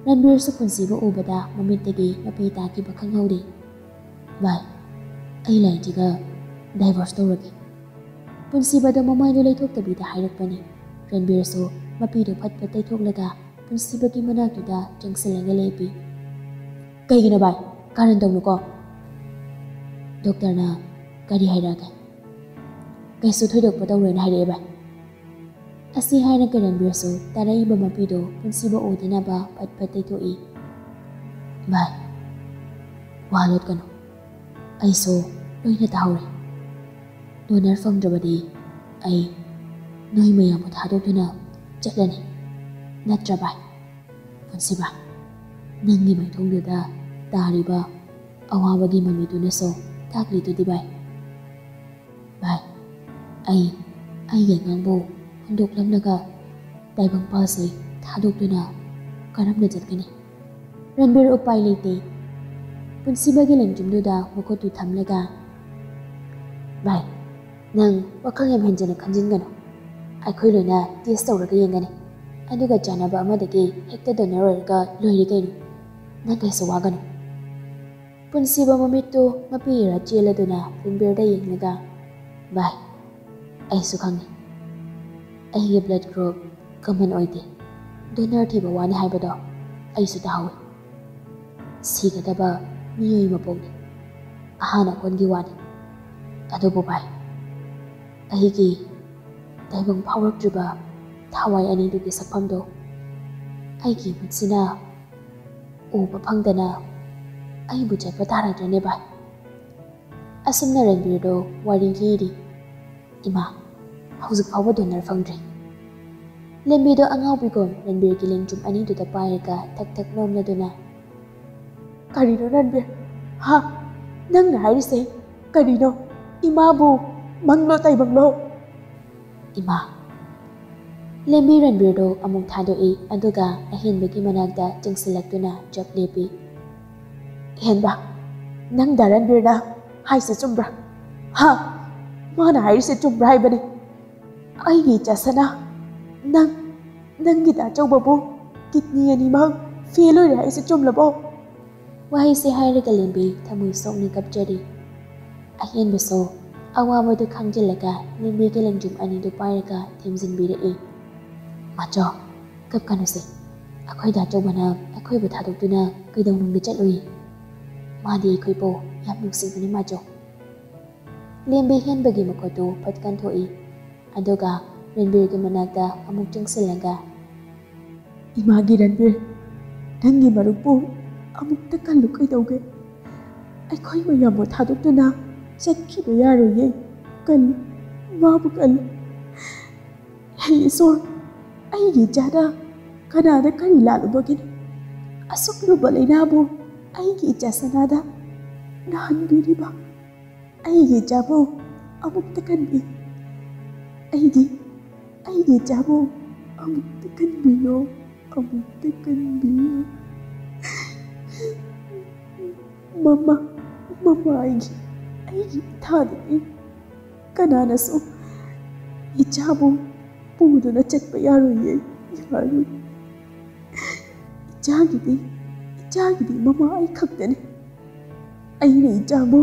ꯔꯟꯕꯤꯔꯁꯨ ꯄꯨꯟꯁꯤꯕ ꯎꯕꯗ ꯃꯃꯤꯠꯇꯒꯤ ꯃꯄꯤ ꯇꯥꯈꯤꯕ ꯈꯪꯍꯧꯗꯦ꯫ "ꯚꯥꯏ, ꯑꯩ ꯂꯥꯏꯖꯤꯒ ꯗꯥꯏꯚꯣꯔꯁ ꯇꯧꯔꯒꯦ꯫" ꯄꯨꯟꯁꯤꯕꯗ ꯃꯃꯥꯏꯗꯨ ꯂꯩꯊꯣꯛꯇꯕꯤꯗ ꯍꯥꯏꯔꯛꯄꯅꯤ꯫ ꯔꯟꯕꯤꯔꯁꯨ ꯃꯄꯤꯗꯨ ꯐꯠ ꯐꯠ ꯇꯩꯊꯣꯛꯂꯒ ꯄꯨꯟꯁꯤꯕꯒꯤ ꯃꯅꯥꯛꯇꯨꯗ ꯆꯪꯁꯤꯜꯂꯒ ꯂꯦꯞꯄꯤ꯫ "ꯀꯩꯒꯤꯅꯣ ꯚꯥꯏ? ꯀꯥꯔꯟ ꯇꯧꯅꯨꯀꯣ꯫ ꯗꯣꯛꯇꯔꯅ ꯀꯔꯤ ꯍꯥꯏꯔꯛꯑꯒꯦ?" "ꯀꯩꯁꯨ ꯊꯣꯏꯗꯣꯛꯄ ꯇꯧꯔꯣꯏꯅ ꯍꯥꯏꯔꯛꯑꯦ ꯚꯥꯏ꯫" ꯑꯁꯤ ꯍꯥꯏꯔꯒ ꯔꯟꯕꯤꯔꯁꯨ ꯇꯥꯔꯛꯏꯕ ꯃꯄꯤꯗꯣ ꯄꯨꯟꯁꯤꯕ ꯑꯣꯏꯗꯅꯕ ꯐꯠ ꯐꯠ ꯇꯩꯊꯣꯛꯏ꯫ "ꯚꯥꯏ, ꯋꯥ ꯂꯣꯠꯀꯅꯨ꯫ ꯑꯩꯁꯨ ꯂꯣꯏꯅ ꯇꯥꯍꯧꯔꯦ꯫ ꯗꯣꯅꯔ ꯐꯪꯗ꯭ꯔꯕꯗꯤ ꯑꯩ ꯅꯣꯏ ꯃꯌꯥꯝꯕꯨ ꯊꯥꯗꯣꯛꯇꯨꯅ ꯆꯠꯂꯅꯤ꯫ ꯅꯠꯇ꯭ꯔ ꯚꯥꯏ? ꯄꯨꯟꯁꯤꯕ, ꯅꯪꯒꯤ ꯃꯥꯏꯊꯣꯡꯗꯨꯗ ꯇꯥꯔꯤꯕ ꯑꯋꯥꯕꯒꯤ ꯃꯃꯤꯗꯨꯅꯁꯨ ꯇꯥꯛꯂꯤꯗꯨꯗꯤ ꯚꯥꯏ꯫ "ꯚꯥꯏ, ꯑꯩ ꯑꯩꯒꯤ ꯑꯉꯥꯡꯕꯨ ꯍꯨꯟꯗꯣꯛꯂꯝꯂꯒ ꯇꯥꯏꯕꯪꯄꯥꯜꯁꯦ ꯊꯥꯗꯣꯛꯇꯨꯅ ꯀꯔꯝꯅ ꯆꯠꯀꯅꯤ?" ꯔꯟꯕꯤꯔ ꯎꯄꯥꯏ ꯂꯩꯇꯦ꯫ ꯄꯨꯟꯁꯤꯕꯒꯤ ꯂꯦꯡꯖꯨꯝꯗꯨꯗ ꯃꯈꯨꯠꯇꯨ ꯊꯝꯂꯒ, "ꯚꯥꯏ, ꯅꯪ ꯋꯥꯈꯜ ꯌꯥꯝ ꯍꯦꯟꯖꯟꯅ ꯈꯟꯖꯤꯟꯒꯅꯨ꯫ ꯑꯩꯈꯣꯏ ꯂꯣꯏꯅ ꯇꯦꯁ ꯇꯧꯔꯒ ꯌꯦꯡꯒꯅꯤ꯫ ꯑꯗꯨꯒ ꯆꯥꯟꯅꯕ ꯑꯃꯗꯒꯤ ꯍꯦꯛꯇ ꯗꯣꯅꯔ ꯑꯣꯏꯔꯒ ꯂꯣꯏꯔꯦ ꯀꯩꯅꯣ꯫ ꯅꯪ ꯀꯩꯁꯨ ꯋꯥꯒꯅꯨ꯫" ꯄꯨꯟꯁꯤꯕ ꯃꯃꯤꯠꯇꯨ ꯃꯄꯤꯔ ꯆꯦꯜꯂꯗꯨꯅ ꯔꯟꯕꯤꯔꯗ ꯌꯦꯡꯂꯒ, "ꯚꯥꯏ, ꯑꯩꯁꯨ ꯈꯪꯉꯤ꯫ ꯑꯩꯒꯤ ꯕ꯭ꯂꯗ ꯒ꯭ꯔꯨꯞ ꯀꯃꯟ ꯑꯣꯏꯗꯦ꯫ ꯗꯣꯅꯔ ꯊꯤꯕ ꯋꯥꯅꯤ ꯍꯥꯏꯕꯗꯣ ꯑꯩꯁꯨ ꯇꯥꯍꯧꯏ꯫ ꯁꯤꯒꯗꯕ ꯃꯤꯑꯣꯏ ꯃꯄꯣꯛꯅꯤ꯫ ꯑꯍꯥꯟ ꯑꯀꯣꯟꯒꯤ ꯋꯥꯅꯤ꯫ ꯑꯗꯨꯕꯨ ꯚꯥꯏ, ꯑꯩꯒꯤ ꯇꯥꯏꯕꯪ ꯐꯥꯎꯔꯛꯇ꯭ꯔꯤꯕ ꯊꯋꯥꯏ ꯑꯅꯤꯗꯨꯒꯤ ꯁꯛꯐꯝꯗꯣ ꯑꯩꯒꯤ ꯃꯤꯠꯁꯤꯅ ꯎꯕ ꯐꯪꯗꯅ ꯑꯩꯕꯨ ꯆꯠꯄ ꯇꯥꯔꯗ꯭ꯔꯅꯦ ꯚꯥꯏ?" ꯑꯁꯨꯝꯅ ꯔꯟꯕꯤꯔꯗꯣ ꯋꯥꯔꯤ ꯂꯤꯔꯤ꯫ ꯏꯃꯥ, ꯍꯧꯖꯤꯛ ꯐꯥꯎꯕ ꯗꯣꯅꯔ ꯐꯪꯗ꯭ꯔꯤ꯫ ꯂꯦꯝꯕꯤꯗꯣ ꯑꯉꯥꯎꯕꯤꯒꯨꯝ ꯔꯟꯕꯤꯔꯒꯤ ꯂꯦꯡꯖꯨꯝ ꯑꯅꯤꯗꯨꯗ ꯄꯥꯏꯔꯒ ꯊꯛ ꯊꯛ ꯅꯣꯝꯂꯗꯨꯅ, "ꯀꯔꯤꯅꯣ ꯔꯟꯕꯤꯔ? ꯍꯥ? ꯅꯪꯅ ꯍꯥꯏꯔꯤꯁꯦ ꯀꯔꯤꯅꯣ? ꯏꯃꯥꯕꯨ ꯃꯪꯂꯣ ꯇꯥꯏꯕꯪꯂꯣ?" ꯏꯃꯥ꯫ ꯂꯦꯝꯕꯤ ꯔꯟꯕꯤꯔꯗꯨ ꯑꯃꯨꯛ ꯊꯥꯗꯣꯛꯏ, ꯑꯗꯨꯒ ꯑꯍꯦꯟꯕꯒꯤ ꯃꯅꯥꯛꯇ ꯆꯪꯁꯤꯜꯂꯛꯇꯨꯅ ꯆꯞ ꯂꯦꯞꯄꯤ꯫ "ꯑꯍꯦꯟꯕ, ꯅꯪ ꯗꯥ ꯔꯟꯕꯤꯔꯅ ꯍꯥꯏꯁꯤ ꯆꯨꯝꯕ꯭ꯔꯥ? ꯍꯥ? ꯃꯥꯅ ꯍꯥꯏꯔꯤꯁꯤ ꯆꯨꯝꯕ꯭ꯔꯥ ꯍꯥꯏꯕꯅꯤ? ꯑꯩꯒꯤ ꯏꯆꯥ ꯁꯅꯥ, ꯅꯪ, ꯅꯪꯒꯤ ꯗꯥ ꯆꯧꯕꯕꯨ ꯀꯤꯗꯅꯤ ꯑꯅꯤꯃꯛ ꯐꯦꯜ ꯑꯣꯏꯔꯦ ꯍꯥꯏꯁꯤ ꯆꯨꯝꯂꯕꯣ?" ꯋꯥꯍꯩꯁꯦ ꯍꯥꯏꯔꯒ ꯂꯦꯝꯕꯤ ꯊꯃꯣꯏ ꯁꯣꯛꯅ ꯀꯞꯆꯔꯤ꯫ ꯑꯍꯦꯟꯕꯁꯨ ꯑꯋꯥꯕꯗꯨ ꯈꯪꯖꯤꯜꯂꯒ ꯂꯦꯝꯕꯤꯒꯤ ꯂꯦꯡꯖꯨꯝ ꯑꯅꯤꯗꯨ ꯄꯥꯏꯔꯒ ꯊꯦꯝꯖꯤꯟꯕꯤꯔꯛꯏ꯫ "ꯃꯥꯆꯧ, ꯀꯞꯀꯅꯨꯁꯦ꯫ ꯑꯩꯈꯣꯏ ꯗꯥ ꯆꯧꯕꯅ ꯑꯩꯈꯣꯏꯕꯨ ꯊꯥꯗꯣꯛꯇꯨꯅ ꯀꯩꯗꯧꯅꯨꯡꯗ ꯆꯠꯂꯨꯏ꯫ ꯃꯥꯗꯤ ꯑꯩꯈꯣꯏꯕꯨ ꯌꯥꯝ ꯅꯨꯡꯁꯤꯕꯅꯤ ꯃꯥꯆꯧ꯫" ꯂꯦꯝꯕꯤ ꯍꯦꯟꯕꯒꯤ ꯃꯈꯨꯠꯇꯨ ꯐꯠ ꯀꯟꯊꯣꯛꯏ꯫ ꯑꯗꯨꯒ ꯔꯟꯕꯤꯔꯒꯤ ꯃꯅꯥꯛꯇ ꯑꯃꯨꯛ ꯆꯪꯁꯤꯜꯂꯒ, "ꯏꯃꯥꯒꯤ ꯔꯟꯕꯤꯔ, ꯅꯪꯒꯤ ꯃꯔꯨꯞꯄꯨ ꯑꯃꯨꯛꯇ ꯀꯜꯂꯨ ꯀꯩꯗꯧꯒꯦ? ꯑꯩꯈꯣꯏ ꯃꯌꯥꯝꯕꯨ ꯊꯥꯗꯣꯛꯇꯨꯅ ꯆꯠꯈꯤꯕ ꯌꯥꯔꯣꯏꯌꯦ꯫ ꯀꯜꯂꯨ, ꯃꯥꯕꯨ ꯀꯜꯂꯨ꯫ ꯍꯦ ꯏꯁꯣꯔ, ꯑꯩꯒꯤ ꯏꯆꯥꯗ ꯀꯅꯥꯗ ꯀꯔꯤ ꯂꯥꯜꯂꯨꯕꯒꯤꯅꯣ? ꯑꯁꯨꯛ ꯂꯨꯕ ꯂꯥꯏꯅꯥꯕꯨ ꯑꯩꯒꯤ ꯏꯆꯥ ꯁꯅꯥꯗ ꯅꯥꯍꯟꯕꯤꯔꯤꯕ? ꯑꯩꯒꯤ ꯏꯆꯥꯕꯨ ꯑꯃꯨꯛꯇ ꯀꯟꯕꯤꯌꯨ꯫ ꯑꯩꯒꯤ, ꯑꯩꯒꯤ ꯏꯆꯥꯕꯨ ꯑꯃꯨꯛꯇ ꯀꯟꯕꯤꯌꯨ, ꯑꯃꯨꯛꯇ ꯀꯟꯕꯤꯌꯨ꯫ ꯃꯃꯥ, ꯃꯃꯥ ꯑꯩꯒꯤ, ꯑꯩꯒꯤ ꯏꯊꯥꯗꯨꯅꯤ꯫ ꯀꯅꯥꯅꯁꯨ ꯏꯆꯥꯕꯨ ꯄꯨꯗꯨꯅ ꯆꯠꯄ ꯌꯥꯔꯣꯏꯌꯦ, ꯌꯥꯔꯣꯏ꯫ ꯏꯆꯥꯒꯤꯗꯤ, ꯏꯆꯥꯒꯤꯗꯤ ꯃꯃꯥ ꯑꯩ ꯈꯛꯇꯅꯤ꯫ ꯑꯩꯅ ꯏꯆꯥꯕꯨ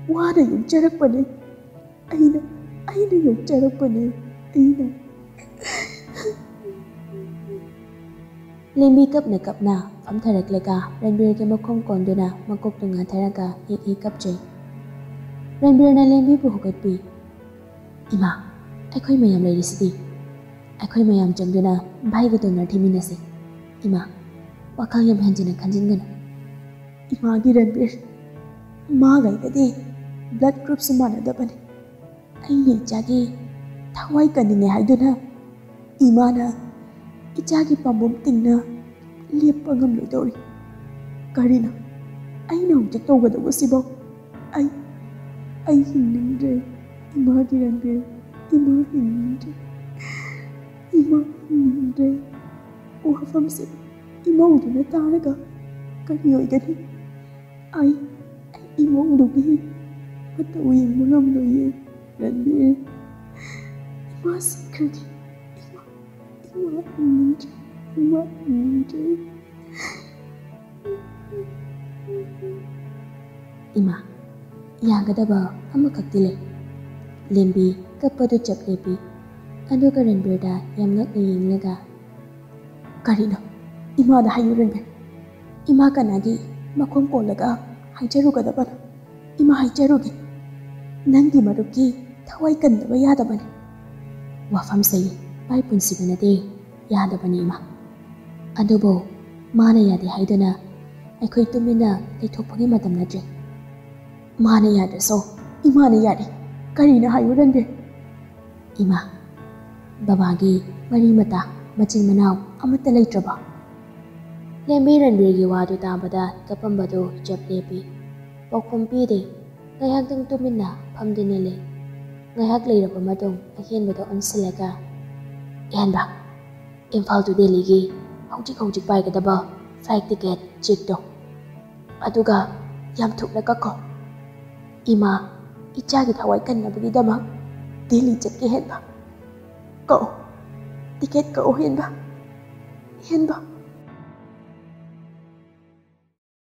ꯋꯥꯅ ꯌꯣꯛꯆꯔꯛꯄꯅꯦ꯫ ꯑꯩꯅ, ꯑꯩꯅ ꯌꯣꯛꯆꯔꯛꯄꯅꯦ꯫ ꯑꯩꯅ꯫ ꯂꯦꯝꯕꯤ ꯀꯞꯅ ꯀꯞꯅ ꯐꯝꯊꯔꯛꯂꯒ ꯔꯟꯕꯤꯔꯒꯤ ꯃꯈꯣꯡ ꯀꯣꯟꯗꯨꯅ ꯃꯀꯣꯛꯇꯨ ꯉꯥꯊꯔꯒ ꯍꯦꯛ ꯍꯦꯛ ꯀꯞꯆꯩ꯫ ꯔꯟꯕꯤꯔꯅ ꯂꯦꯝꯕꯤꯕꯨ ꯍꯧꯒꯠꯄꯤ꯫ "ꯏꯃꯥ, ꯑꯩꯈꯣꯏ ꯃꯌꯥꯝ ꯂꯩꯔꯤꯁꯤꯗꯤ꯫ ꯑꯩꯈꯣꯏ ꯃꯌꯥꯝ ꯆꯪꯗꯨꯅ ꯚꯥꯏꯒ ꯗꯣꯅꯔ ꯊꯤꯃꯤꯟꯅꯁꯤ꯫ ꯏꯃꯥ, ꯋꯥꯈꯜ ꯌꯥꯝ ꯍꯦꯟꯖꯤꯟꯅ ꯈꯟꯖꯤꯟꯒꯅꯨ꯫" ꯏꯃꯥꯒꯤ ꯔꯟꯕꯤꯔ, ꯃꯥꯒ ꯑꯩꯒꯗꯤ ꯕ꯭ꯂꯗ ꯒ꯭ꯔꯨꯞꯁꯨ ꯃꯥꯟꯅꯗꯕꯅꯤ꯫ ꯑꯩꯅ ꯏꯆꯥꯒꯤ ꯊꯋꯥꯏ ꯀꯟꯅꯤꯡꯉꯦ ꯍꯥꯏꯗꯨꯅ ꯏꯃꯥꯅ ꯏꯆꯥꯒꯤ ꯄꯥꯝꯕꯣꯝ ꯇꯤꯡꯅ ꯂꯦꯞꯄ ꯉꯝꯂꯣꯏꯗꯧꯔꯤ꯫ ꯀꯔꯤꯅꯣ ꯑꯩꯅ ꯍꯧꯖꯤꯛ ꯇꯧꯒꯗꯧꯕꯁꯤꯕꯣ? ꯑꯩ, ꯑꯩ ꯍꯤꯡꯅꯤꯡꯗ꯭ꯔꯦ꯫ ꯏꯃꯥꯒꯤ ꯔꯟꯕꯤꯔ, ꯏꯃꯥ ꯍꯤꯡꯅꯤꯡꯗ꯭ꯔꯦ꯫ ꯏꯃꯥ ꯍꯤꯡꯅꯤꯡꯗ꯭ꯔꯦ꯫ ꯋꯥꯐꯝꯁꯦ ꯏꯃꯧꯗꯨꯅ ꯇꯥꯔꯒ ꯀꯔꯤ ꯑꯣꯏꯒꯅꯤ? ꯑꯩ, ꯑꯩ ꯏꯃꯧꯗꯨꯒꯤ ꯃꯇꯧ ꯌꯦꯡꯕ ꯉꯝꯂꯣꯏꯌꯦ꯫ ꯔꯟꯕꯤꯔ, ꯏꯃꯥ ꯁꯤꯈ꯭ꯔꯗꯤ, ꯏꯃꯥ, ꯏꯃꯥ ꯍꯤꯡꯅꯤꯡꯗ꯭ꯔꯦ, ꯏꯃꯥ ꯍꯤꯡꯅꯤꯡꯗ꯭ꯔꯦ꯫ ꯏꯃꯥ, ꯌꯥꯒꯗꯕ ꯑꯃꯈꯛꯇꯤ ꯂꯩ꯫ ꯂꯦꯝꯕꯤ ꯀꯞꯄꯗꯨ ꯆꯞ ꯂꯦꯞꯄꯤ꯫ ꯑꯗꯨꯒ ꯔꯟꯕꯤꯔꯗ ꯌꯥꯝ ꯉꯛꯅ ꯌꯦꯡꯂꯒ, "ꯀꯔꯤꯅꯣ? ꯏꯃꯥꯗ ꯍꯥꯏꯌꯨ ꯔꯟꯕꯤꯔ꯫ ꯏꯃꯥ ꯀꯅꯥꯒꯤ ꯃꯈꯣꯡ ꯀꯣꯜꯂꯒ ꯍꯥꯏꯖꯔꯨꯒꯗꯕꯅꯣ? ꯏꯃꯥ ꯍꯥꯏꯖꯔꯨꯒꯦ꯫ ꯅꯪꯒꯤ ꯃꯔꯨꯞꯀꯤ ꯊꯋꯥꯏ ꯀꯟꯗꯕ ꯌꯥꯗꯕꯅꯤ꯫ ꯋꯥꯐꯝꯁꯦ ꯃꯥꯏ ꯄꯨꯟꯁꯤꯕꯅꯗꯤ ꯌꯥꯗꯕꯅꯤ ꯏꯃꯥ꯫ ꯑꯗꯨꯕꯨ ꯃꯥꯅ ꯌꯥꯗꯦ ꯍꯥꯏꯗꯨꯅ ꯑꯩꯈꯣꯏ ꯇꯨꯃꯤꯟꯅ ꯂꯩꯊꯣꯛꯄꯒꯤ ꯃꯇꯝ ꯅꯠꯇ꯭ꯔꯦ꯫ ꯃꯥꯅ ꯌꯥꯗ꯭ꯔꯁꯨ ꯏꯃꯥꯅ ꯌꯥꯔꯤ꯫ ꯀꯔꯤꯅꯣ ꯍꯥꯏꯌꯨ ꯔꯟꯕꯤꯔ?" "ꯏꯃꯥ, ꯕꯕꯥꯒꯤ ꯃꯔꯤ ꯃꯇꯥ, ꯃꯆꯤꯟ ꯃꯅꯥꯎ ꯑꯃꯠꯇ ꯂꯩꯇ꯭ꯔꯕꯣ?" ꯂꯦꯝꯕꯤ ꯔꯟꯕꯤꯔꯒꯤ ꯋꯥꯗꯨ ꯇꯥꯕꯗ ꯀꯞꯄꯝꯕꯗꯨ ꯆꯞ ꯂꯦꯞꯄꯤ꯫ ꯄꯥꯎꯈꯨꯝ ꯄꯤꯗꯦ꯫ ꯉꯥꯏꯍꯥꯛꯇꯪ ꯇꯨꯃꯤꯟꯅ ꯐꯝꯗꯨꯅ ꯂꯩ꯫ ꯉꯥꯏꯍꯥꯛ ꯂꯩꯔꯕ ꯃꯇꯨꯡ ꯑꯍꯦꯟꯕꯗ ꯑꯣꯟꯁꯤꯜꯂꯒ, "ꯍꯦꯟꯕ, ꯏꯝꯐꯥꯜ to ꯗꯦꯜꯂꯤꯒꯤ ꯍꯧꯖꯤꯛ ꯍꯧꯖꯤꯛ ꯄꯥꯏꯒꯗꯕ flight ticket check ꯇꯧ꯫ ꯑꯗꯨꯒ ꯌꯥꯝ ꯊꯨꯅ ꯀꯛꯈꯣ꯫ ꯏꯃꯥ, ꯏꯆꯥꯒꯤ ꯊꯋꯥꯏ ꯀꯟꯅꯕꯒꯤꯗꯃꯛ ꯗꯦꯜꯂꯤ ꯆꯠꯀꯦ ꯍꯦꯟꯕ꯫ ꯀꯛꯑꯣ, ticket ꯀꯛꯑꯣ ꯍꯦꯟꯕ, ꯍꯦꯟꯕ"꯫